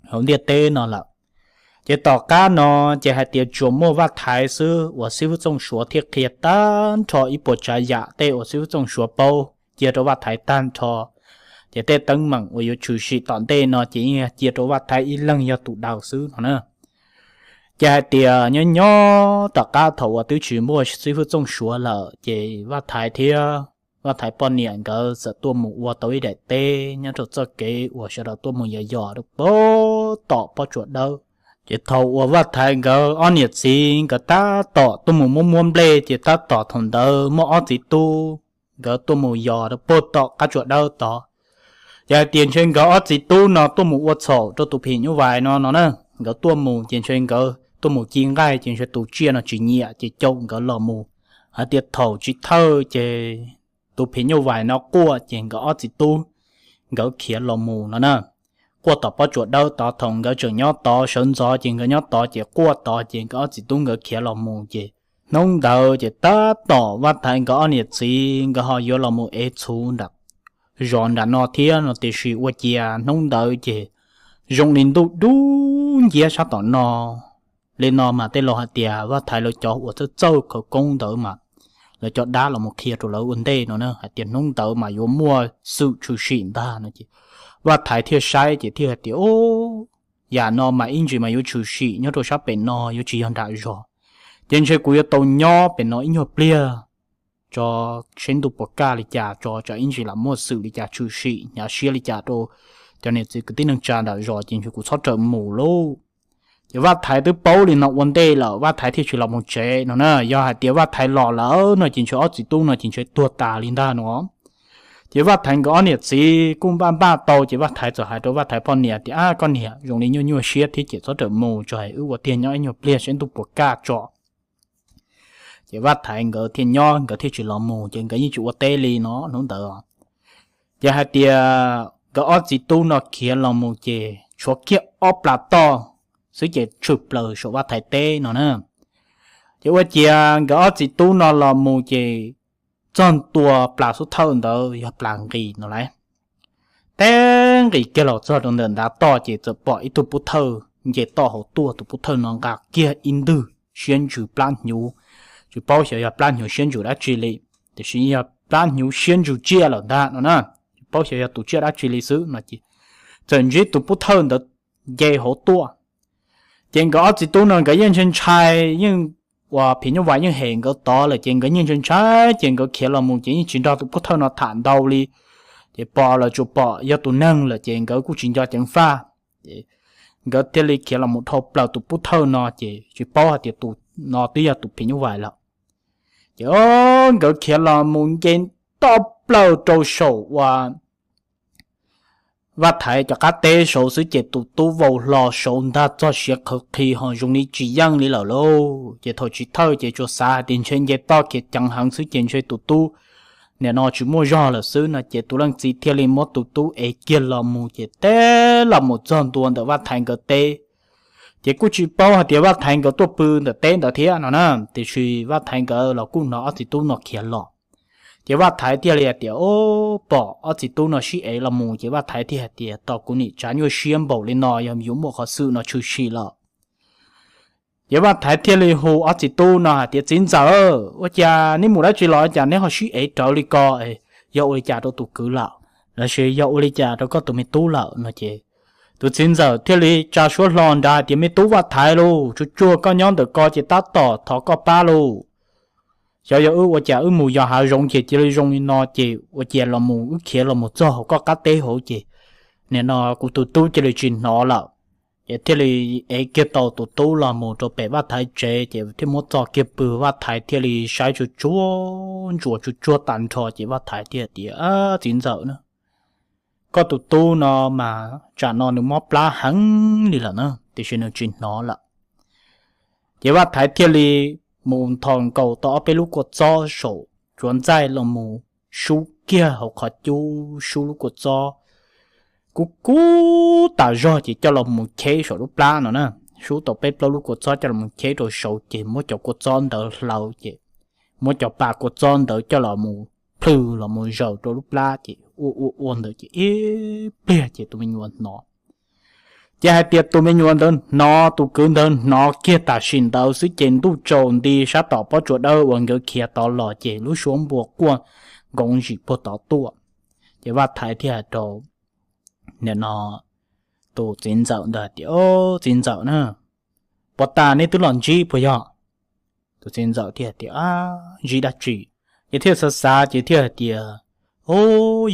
hauv ntiaj teb no lawm. Ces tom qab no ces hais tias tsuas muaj Vaj Thaiv xwb uas xib hwb Txooj Suav thiaj qhia tag nrho ib puas tsav yam tej uas xib hwb Txooj Suav paub cia rau Vaj Thaiv tag nrho. Ces tej teeb meem uas yuav tshwm sim tom ntej no ces yeej cia rau Vaj Thaiv ib leeg yog tus daws xwb no na. Ces hais tias nyob nyob tom qab thaum uas twb tsis muaj xib hwb Txooj Suav lawm ces Vaj Thaiv thiab Vaj Thaiv poj niam nkawd txawm tuaj mus ua tau ib daim teb nyob rau txoj kev uas sawv daws tuaj mus yos yos rau pem tom pob tsuas dawb. Ces thaum uas Vaj Thaiv nkawd ob niam txiv nkawd tab tom tuaj mus muab muab nplej ces tab tom thaum ntawd muaj ob txiv tub nkawd tuaj mus yos rau pem tom qab tsuas dawb tod. Ces hais tias ntshe nkawd ob txiv tub no tuaj mus ua txhaum rau tus phim nyuj vais no no na. Nkawd tuaj mus ces ntshe nkawd tuaj mus ci nqaij ces ntshe tus tsiaj no tsis nyiam ces caum nkawd los mus. Hais tias thaum tsis thawj ces tus phim nyuj vais no quaj ces nkawd ob txiv tub nkawd khiav los mus no na. Quaj tom pob tsuas dawb tod, thaum nkawd tseem nyob tod sawv ntxov ces nkawd nyob tod ces quaj tod ces nkawd ob txiv tub nkawd khiav los mus ces hnub ntawd ces tab tom Vaj Thaiv nkawd ob niam txiv nkawd ho yuav los mus ev txhuv nram zos nram no thiab no tiam sis ua ciav hnub ntawd ces zoo li ntuj dub nciab sab tom no. Li no mas tej laus hais tias Vaj Thaiv lawv cov uas txawj txawj khawv koob ntawd mas lawv cov dab los mus qhia rau lawv ua ntej no na hais tias hnub ntawd mas yuav muaj xwm tshwm sim ntag no ces Vaj Thaiv thiaj saib ces thiaj hais tias, Yam no mas ib ntsis mas yuav tshwm sim nyob rau sab pem no yuav tsis yog nram zos. Ces ntshe kuv yuav tau nyob pem no ib nyuag pliag tso, seb ntuj puas kaj li cas tso, tsam ib ntsis lam muaj xwm li cas tshwm sim hnyav siab li cas rau cov niam txiv kwv tij neej tsa nram zos, ces ntshe kuv txhob rawm mus lauj. Ces Vaj Thaiv twb paub li no ua ntej lawm, Vaj Thaiv thiaj tsis los mus tsev no na. Yog hais tias Vaj Thaiv los lawm no ces ntshe ob txiv tub no ces ntshe tuag tas li ntag no. Ces Vaj Thaiv nkawd ob niam txiv kuj npaj npaj tau, ces Vaj Thaiv txawm hais rau Vaj Thaiv poj niam tias, Ab, koj niam, zoo li nyuaj nyuaj siab thiab ces txhob rawm mus tso, wb ua tiag nyob ib nyuag pliag seb ntuj puas kaj tso. Ces Vaj Thaiv nkawd thiaj nyob, nkawd thiaj tsis los mus, ces nkawd yeej tsis ua teb li no hnub ntawd. Ces hais tias nkawd ob txiv tub no khiav los mus ces tshuav kiag ob plas toj xwb ces tshwm plaws saum Vaj Thaiv teb no na. Ces ua ciav nkawd ob txiv tub no los mus ces txog ntua plas xub thawj ntawd yog plas nqis no lauj. Teb nqis kiag los txog rau ntawm ntav toj ces txawm pom ib tug pub thawj nce toj hauv tuaj, tus pub thawj no nqa kiag ib ntwg siab ntsws plab hnyuv, tsis paub xyov yog plab hnyuv siab ntsws dab tsi li, tiam sis yog plab hnyuv siab ntsws tsiaj lawm ntag no na, tsis paub xyov yog tus tsiaj dab tsi li xwb no ces txawm ntsib tus pub thawj ntawd nce hauv tuaj. Ces nkawd ob txiv tub no nkawd yeej ntshai ntshai, yeej ua phim nyuj vais yeej hem nkawd tod lawm ces nkawd yeej ntshai ntshai, ces nkawd khiav los mus ces yeej tsis nrog tus pub thawj no tham ntau li. Ces pom los tsuas pom yog tus neeg lawm ces nkawd kuj tsis nco ceev faj. Nkawd thiaj li khiav los mus dhau plaws tus pub thawj no ces tsis paub hais tias tus no twb yog tus phim nyuj vais lawm. Ces nkawd khiav los mus nce toj plaws rau saum uas Vaj Thaiv cov qab teb saud xwb ces tus tub vau hlo saud ntag, txog siav qhawv qhi ho zoo li tsis yeej li lawm lauj. Ces thaum tsis thawj ces tsuas xav hais tias ntshe nce toj khiav ceev heev xwb ces ntshe tus tub nim no tsis muaj zog lawm xwb no ces tus leej txiv thiaj li muab tus tub ev kiag los mus ces teb los mus txog ntua ntawm Vaj Thaiv nkawd teb. Ces kuj tsis paub hais tias Vaj Thaiv nkawd tuaj pw ntawm teb ntawd thiab no na, tiam sis Vaj Thaiv nkawd los kuj hnov ob txiv tub no khiav los. Ces Vaj Thaiv thiaj li hais tias, O, pom ob txiv tub no sib ev los mus ces Vaj Thaiv thiaj hais tias, Tos kuv niam tsav nyuaj siab npaum li no yog yuav muaj qhov xwm no tshwm sim lawm. Ces Vaj Thaiv thiaj li hu ob txiv tub no hais tias, Txiv ntxawm, ua cas neb mus dab tsi los cas neb ho sib ev rawv li ko? Yog ua li cas rau tus kwv lawm, lossis yog ua li cas rau koj tus me tub lawm no ces tus txiv ntxawm thiaj li tsa suab hlo nrad hais tias, Me tub Vaj Thaiv lauj, tsuag tsuag koj nyob ntawm ko ces tab tom thov koj pab lauj. Xyov yog wb ua cas wb mus yos hav zoov ces cia li zoo li no ces ua cas los mus wb khiav los mus txog hauv koj qab teb hauv ces nim no kuv tus tub cia li tsis hnov lawm. Ces thiaj li ev kiag tau tus tub los mus rau pem Vaj Thaiv tsev ces thiaj muab txo kiag pw, Vaj Thaiv thiaj li saib tsuag tsuag, ntsuas tsuag tsuag tag nrho ces Vaj Thaiv thiaj tias, Txiv ntxawm na, koj tus tub no mas tsam no nws mob plab heev li lawm na, tiam sis nws tsis hnov lawm. Ces Vaj Thaiv thiaj li mus nthos nkaus tau ob peb lub kua txob saum tsuav ntxaij los mus sub kiag hauv qhov cub, sub lub kua txob kub kub tas zog ces coj los mus cheb saum lub plab no na. Sub tau peb plaub lub kua txob coj los mus cheb rau saud ces muab cov kua txob ntawd hlawv ces muab cov pa kua txob ntawd coj los mus plhws los mus zaws rau lub plab ces ua ua ua ntawd ces ib pliag ces tus me nyuam hnov. Ces hais tias tus me nyuam ntawd hnov, tus kwv ntawd hnov kiag tam sim ntawd xwb ces ntuj tsaus nti sab tom pob tsuas dawb uas nkawd khiav tod los ces lub suab npua quaj nkoov zim puag tod tuaj. Ces Vaj Thaiv thiaj hais rau nim no tus txiv ntxawm ntawd hais tias, Txiv ntxawm na, puas tas neb twb los ntsib puas yog? Tus txiv ntxawm thiaj tias, Ntsib dab tsi? Ces thiaj xav xav ces thiaj hais tias, O,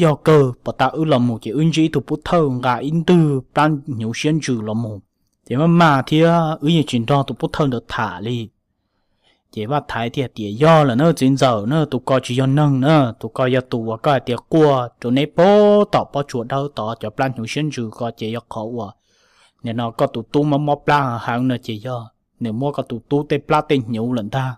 yog kawg, puas tas wb los mus ces wb ntsib ib tug pub thawj nqa ib ntwg plab hnyuv siab ntsws los mus, ces maj mam thiab wb yeej tsis nrog tus pub thawj ntawd tham li. Ces Vaj Thaiv thiaj tias, Yog lawm na txiv ntxawm na, tus ko tsis yog neeg na, tus ko yog tus uas koj hais tias quaj rau neb puag tom pob tsuas dawb tod cov plab hnyuv siab ntsws ko ces yog qhov uas nim no koj tus tub mob mob plab heev heev no ces yog nws muab koj tus tub tej plab tej hnyuv lawm ntag.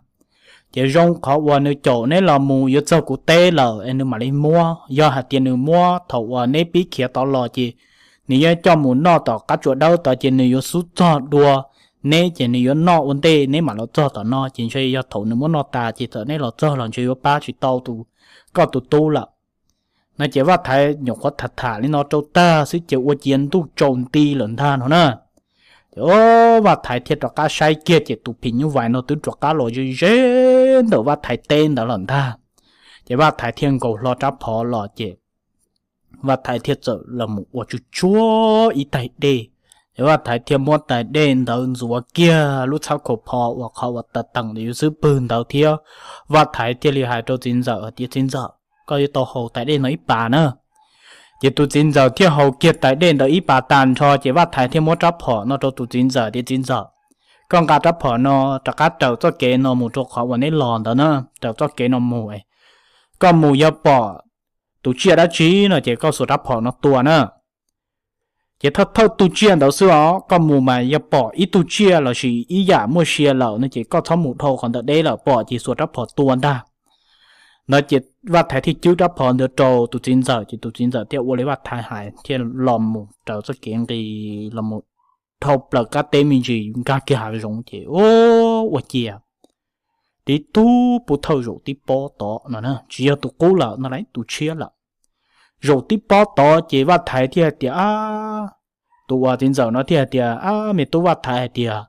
Ces zoo qhov uas nws caum neb los mus yuav txog kuv teb lawm es nws mam li muab. Yog hais tias nws muab thaum uas neb pib khiav tod los ces nws yuav coj mus noj tom qab tsuas dawb tod ces nws yuav xub txog dua neb ces nws yuav noj ua ntej neb mam los txog tom no ces ntshe yog thaum nws muab noj tas ces thaum neb los txog los ntshe yuav pab tsis tau tus, koj tus tub lawm. No ces Vaj Thaiv nyuam qhuav tham tham li no rau tag xwb ces ua ciav ntuj tsaus nti lawm ntag no na. Ces Vaj Thaiv thiaj rov qab saib kiag ces tus phim nyuj vais no twb rov qab los ze ze ntawm Vaj Thaiv teb ntawd lawm ntag. Ces Vaj Thaiv thiaj nkaus hlo rab phom los ces Vaj Thaiv thiaj txawm los mus ua tsuag tsuag ib taig dej Es Vaj Thaiv thiaj muab tais dej ntawd ntxuav kiag lub txhab khaum pho uas qhov uas tawm teem ntawm yus xub pwg ntawd thiab. Vaj Thaiv thiaj li hais rau txiv ntxawm hais tias, Txiv ntxawm, koj yuav tau haus tais dej no ib pas na. Ces tus txiv ntxawm thiaj haus kiag tais dej ntawd ib pas tag nrho, ces Vaj Thaiv thiaj muab rab phom no rau tus txiv ntxawm tias, Txiv ntxawm, koj nqa rab phom no rov qab raws txoj kev no mus rau qhov uas neb los ntawd na, raws txoj kev no mus. Koj mus yog pom tus tsiaj dab tsi no ces koj xuas rab phom no tua na. Ces thawj thawj tus tsiaj ntawd xwb os, koj mus mas yog pom ib tug tsiaj lossis ib yam muaj sia lawm no ces koj txhob mus dhau qhov ntawd deb lawm, pom ces xuas rab phom tua ntag. Ntawd ces Vaj Thaiv thiaj cwb rab phom ntawd rau tus txiv ntxawm, ces tus txiv ntxawm thiaj ua li Vaj Thaiv hais thiaj los mus raws txoj kev nqis los mus dhau plaws qab teb me ntsis nkag kiag hav zoov ces ua ciav tib tug pub thawj zaum tib pob tod no, tsis yog tus qub lawm no, tus tshiab lawm. Zaum tib pob tod ces Vaj Thaiv thiaj hais tias, tus uas txiv ntxawm no thiaj hais tias, Ab, me tub Vaj Thaiv hais tias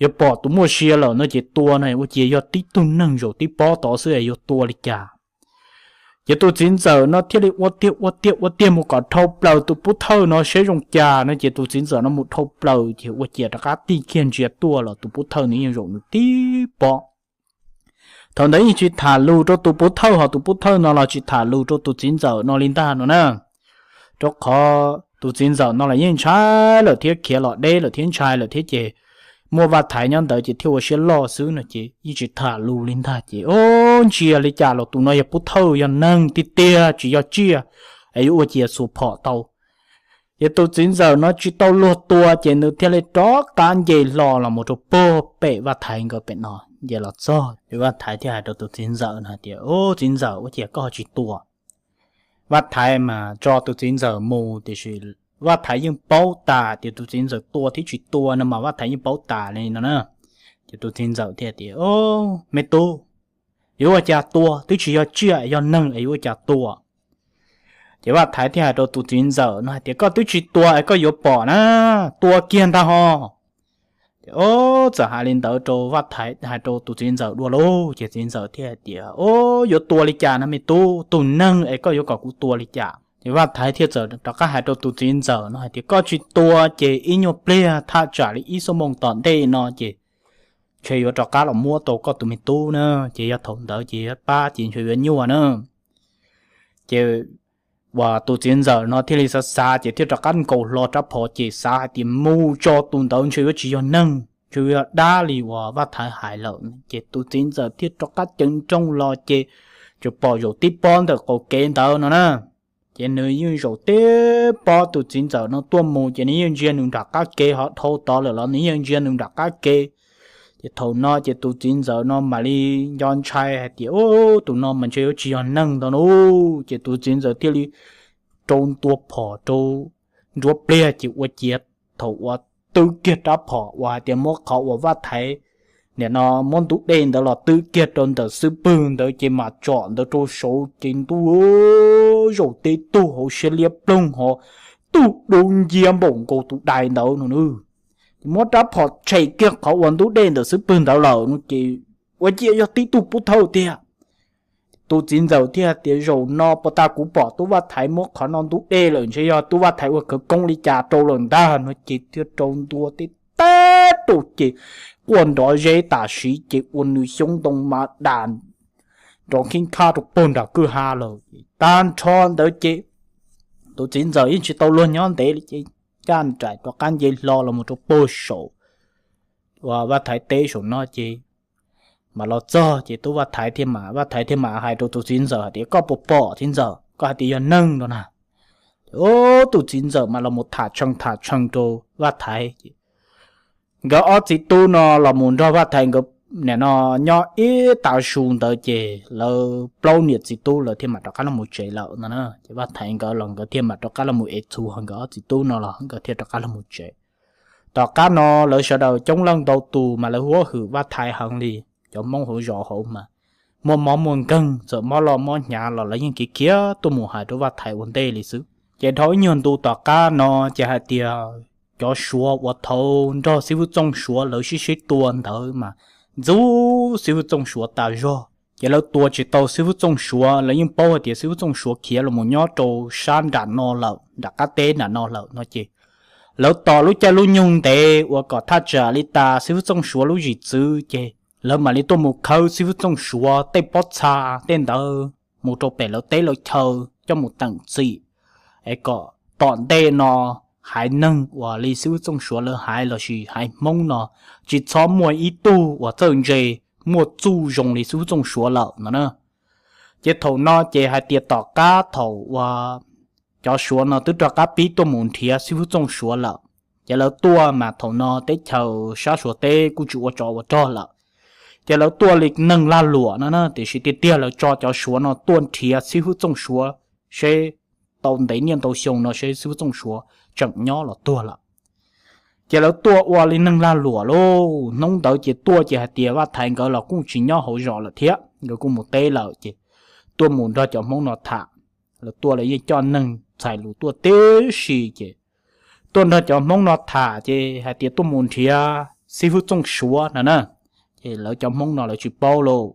yog pom tus muaj sia lawm no ces tua no, ua ciav yog tib tug neeg zaum tib pob tod xwb es yuav tua li cas? Ces tus txiv ntxawm no thiaj li ua tiag ua tiag ua tiag mus kom dhau plaws tus pub thawj no seb zoo cas no, ces tus txiv ntxawm no mus dhau plaws ces ua ciav rov qab tig kiag ntsia tuaj los tus pub thawj nws yeej zaum nws tib pob. Thaum ntawd yeej tsis tham lus rau tus pub thawj, ho tus pub thawj no los tsis tham lus rau tus txiv ntxawm no li ntag no na. Rau qhov tus txiv ntxawm no los yeej ntshai lawm thiab khiav los deb lawm thiab ntshai lawm thiab ces muaj Vaj Thaiv nyob ntawd ces thiaj ua siab loj xwb no ces yeej tsis tham lus li ntag ces, o, ntsia li cas los tus no yog pub thawj, yog neeg tiag tiag tsis yog tsiaj es yuav ua ciav xuas phom tau. Ces tus txiv ntxawm no tsis tau luag tua ces nws thiaj li rov qab nce hlo los mus rau puag pem Vaj Thaiv nkawd pem no, nce los txog ces Vaj Thaiv thiaj hais rau tus txiv ntxawm no hais tias, Ub, txiv ntxawm, ua ciav koj tsis tua? Vaj Thaiv mas tso tus txiv ntxawm mus tiam sis Vaj Thaiv yeej paub tas tias tus txiv ntxawm tua thiab tsis tua no mas Vaj Thaiv yeej paub tas li no na. Ces tus txiv ntxawm thiaj tias, Me tub, yuav ua cas tua, twb tsis yog tsiaj, yog neeg es yuav ua cas tua? Ces Vaj Thaiv thiaj hais rau tus txiv ntxawm no hais tias, Koj twb tsis tua es koj yuav pom na, tua kiag ntag ho. Ces, o, txawm hais li ntawd rau Vaj Thaiv, hais rau tus txiv ntxawm dua lauj. Ces txiv ntxawm thiaj hais tias, O, yuav tua li cas no me tub, tus neeg es koj yuav kom kuv tua li cas? Ces Vaj Thaiv thiaj txawm rov qab hais rau tus txiv ntxawm no hais tias, Koj tsis tua ces ib nyuag pliag thaj tsam li ib xuab moos tom ntej no ces ntshe yuav rov qab los muab tau koj tus me tub na, ces yog thaum ntawd ces yuav pab ces ntshe yuav nyuaj na. Ces uas tus txiv ntxawm no thiaj li xav xav ces thiaj rov qab nkaus hlo rab phom ces xav hais tias mus tso tus ntawd ntshe yuav tsis yog neeg, ntshe yuav yog dab li uas Vaj Thaiv hais lawm. Ces tus txiv ntxawm thiaj rov qab ceev nrooj los ces tsuas pom zaum tib pob ntawm qaum kev ntawd no na. Ces nws yeej zaum tib pob, tus txiv ntxawm no tuaj mus ces nws yeej ntsia nws nram qab kev, ho dhau tod lawm los nws yeej ntsia nws nram qab kev. Ces thaum no ces tus txiv ntxawm no mam li nco ntshai hais tias, Ub, tus no mas ntshe yuav tsis yog neeg ntag no. Ces tus txiv ntxawm thiaj li rau ntua phom rau nruab pliag ces ua ciav thaum uas twb kiag rab phom uas hais tias muab qhov uas Vaj Thaiv nim no muab ntug dej ntawd los twb kiag rau ntawm xub pwg ntawd ces mam tsom ntawd rau saud ces ntuj, zaum tib tug hauv siab liab ploog ho tug dub nciab npaum nkaus tus dais ntawd no na. Ces muab rab phom tshem kiag qhov uas ntug dej ntawm xub pwg ntawd lawm no ces ua ciav yog tib tug pub thawj tiag. Tus txiv ntxawm thiaj tias, Zaum no puas tas kuv pom tub Vaj Thaiv muab qhov no ntug dej lawm, ntshe yog tub Vaj Thaiv ua khawv koob li cas rau lawm ntag no ces thiaj rau ntua tib tag rau ces quaj nrov zeb tam sim ces ua nws xyoob ntoo mas dam nrov khib khab rau puag nram kwj ha lawm. Tag nrho ntawd ces tus txiv ntxawm yeej tsis tau luag nyob ntev li ces ncaj nraim rov qab nce hlo los mus rau puag saum uas Vaj Thaiv teb saum no ces mam los txog ces tub Vaj Thaiv thiaj mam, Vaj Thaiv thiaj mam hais rau tus txiv ntxawm hais tias, Koj puas pom txiv ntxawm? Koj hais tias yog neeg no na. Ces tus txiv ntxawm mas los mus tham tshee tham tshee rau Vaj Thaiv ces nkawd ob txiv tub no los mus nrog Vaj Thaiv nkawd nim no nyob ib tav su ntawd ces lawv plaub niam txiv tub lawv thiaj mam rov qab los mus tsev lawm no na. Ces Vaj Thaiv nkawd los nkawd thiaj mam rov qab los mus ev txhuv, ho nkawd ob txiv tub no los nkawd thiaj rov qab los mus tsev. Tom qab no lawv sawv daws coob leej ntau tus mas lawv huab hwm Vaj Thaiv heev li. Cov Hmoob hauv zos hauv mas muaj mob muaj nkeeg, txawm mob loj mob hnyav los lawv yeej khiav khiav tuaj mus hais rau Vaj Thaiv ua ntej li xwb. Ces dhau ib nyuag ntu tom qab no ces hais tias cov Suav uas thaum nrog xib hwb Txooj Suav lawv sib sib tua ntawd mas ntxub xib hwb Txooj Suav tas zog. Ces lawv tua tsis tau xib hwb Txooj Suav, lawv yeej paub hais tias xib hwb Txooj Suav khiav los mus nyob rau sab nram no lawm, nram qab teb nram no lawm no ces lawv tos lub caij lub nyoog ntev uas kom thaj tsam li tas xib hwb Txooj Suav lub zim txwv ces lawv mam li tuaj mus khawb xib hwb Txooj Suav tej pob txha tej ntawd mus rau pem lawv teb lawv chaw coj mus teem txim, es kom tom ntej no haiv neeg uas li xib hwb Txooj Suav lawv haiv lossis haiv Hmoob no tsis txhob muaj ib tug uas txawj ntse muaj txuj zoo li xib hwb Txooj Suav lawm no na. Ces thaum no ces hais tias tom qab thaum uas cov Suav no twb rov qab pib tuaj mus nrhiav xib hwb Txooj Suav lawm, ces lawv tuaj mas thaum no teb chaws sab Suav teb kuj tsis ua tsov ua rog lawm, ces lawv tuaj li neeg lag luam no na, tiam sis tiag tiag lawv tso cov Suav no tuaj nrhiav xib hwb Txooj Suav seb tau ntev niaj ntau xyoo no seb xib hwb Txooj Suav tseem nyob los tuag lawm. Ces lawv tuaj ua li neeg lag luam lauj. Hnub ntawd ces tuaj ces hais tias Vaj Thaiv nkawd los kuj tsis nyob hauv zos lawm thiab, nkawd kuj mus teb lawm ces tuaj mus nrog cov Hmoob no tham. Lawv tuaj lawv yeej coj neeg txhais lus tuaj tib si ces tuaj nrog cov Hmoob no tham ces hais tias tuaj mus nrhiav xib hwb Txooj Suav no na. Ces lawv cov Hmoob no lawv tsis paub lauj.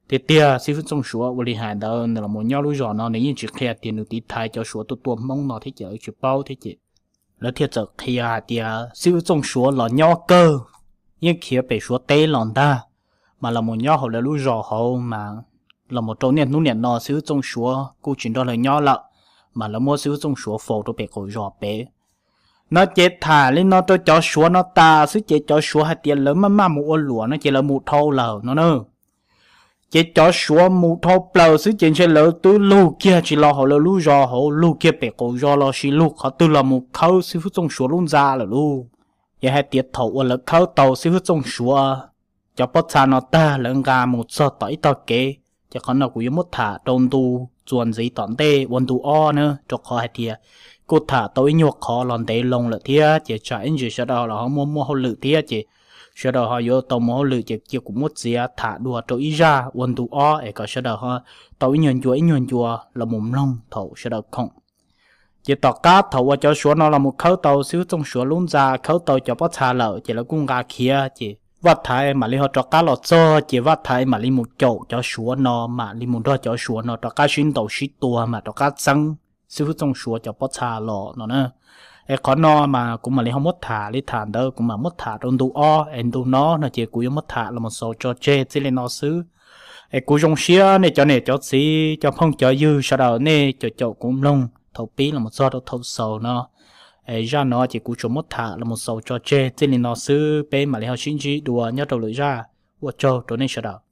Tiag tiag xib hwb Txooj Suav ua li hais ntawd nws los mus nyob lub zos no nws yeej tsis qhia tias nws tiv thaiv cov Suav tuaj tua Hmoob no thiab ces lawv tsis paub thiab ces lawv thiaj txawm qhia hais tias xib hwb Txooj Suav los nyob kawg, yeej khiav pem Suav teb los ntag, mas los mus nyob hauv lawv lub zos hauv mas los mus rau niaj hnub niam no xib hwb Txooj Suav kuj tsis nrog lawv nyob lawm, mas lawv muab xib hwb Txooj Suav faus rau pem qaum zos pem no. Ces tham li no rau cov Suav no tas xwb ces cov Suav hais tias lawv maj maj mus ua luam no ces lawv mus dhau lawm no na. Ces cov Suav mus dhau plaws xwb ces ntshe lawv twb lug kiag tsis los hauv lawv lub zos hauv, lug kiag pem qaum zos lossis lug qhov twg los mus khawb xib hwb Txooj Suav lub ntxa lawm lauj. Ces hais tias thaum uas lawv khawb tau xib hwb Txooj Suav cov pob txha no tag lawv nqa mus txog tom ib tog kev, ces qhov no kuv yuav muab tham rau ntu txuas ntxiv tom ntej ua ntu ob na, rau qhov hais tias kuj tham tau ib nyuag qhov los ntev loo lawm thiab ces tsam ib ntsis sawv daws los ho muaj muaj hauj lwm thiab ces sawv daws ho yuav tau mus hauj lwm ces cia kuv muab txiav tham dua rau ib zaj ua ntu ob es kom sawv daws ho tau ib nyuag ncua ib nyuag ncua los mus mloog thaum sawv daws khoom. Ces tom qab thaum uas cov Suav no los mus khawb tau xib hwb Txooj Suav lub ntxa khawb tau cov pob txha lawm ces lawv kuj nqa khiav ces Vaj Thaiv mam li ho rov qab los txog ces Vaj Thaiv mam li mus caum cov Suav no mam li mus nrog cov Suav no rov qab sib ntaus sib tua mam rov qab txeeb xib hwb Txooj Suav cov pob txha los no na. Es qhov no mas kuv mam li ho muab tham li tham ntawd kuv mam muab tham rau ntu ob es ntu no no ces kuv yuav muab tham los mus xaus tso tseg txij li no xwb. Es kuv zoo siab nej cov niam cov txiv cov phooj cov ywg sawv daws nej caum caum kuv mloog thaum pib los mus txog rau thaum xaus no. Es zaj no ces kuv tsuas muab tham los mus xaus tso tseg txij li no xwb, peb mam li ho sib ntsib dua nyob rau lwm zaj. Ua tsaug rau nej sawv daws.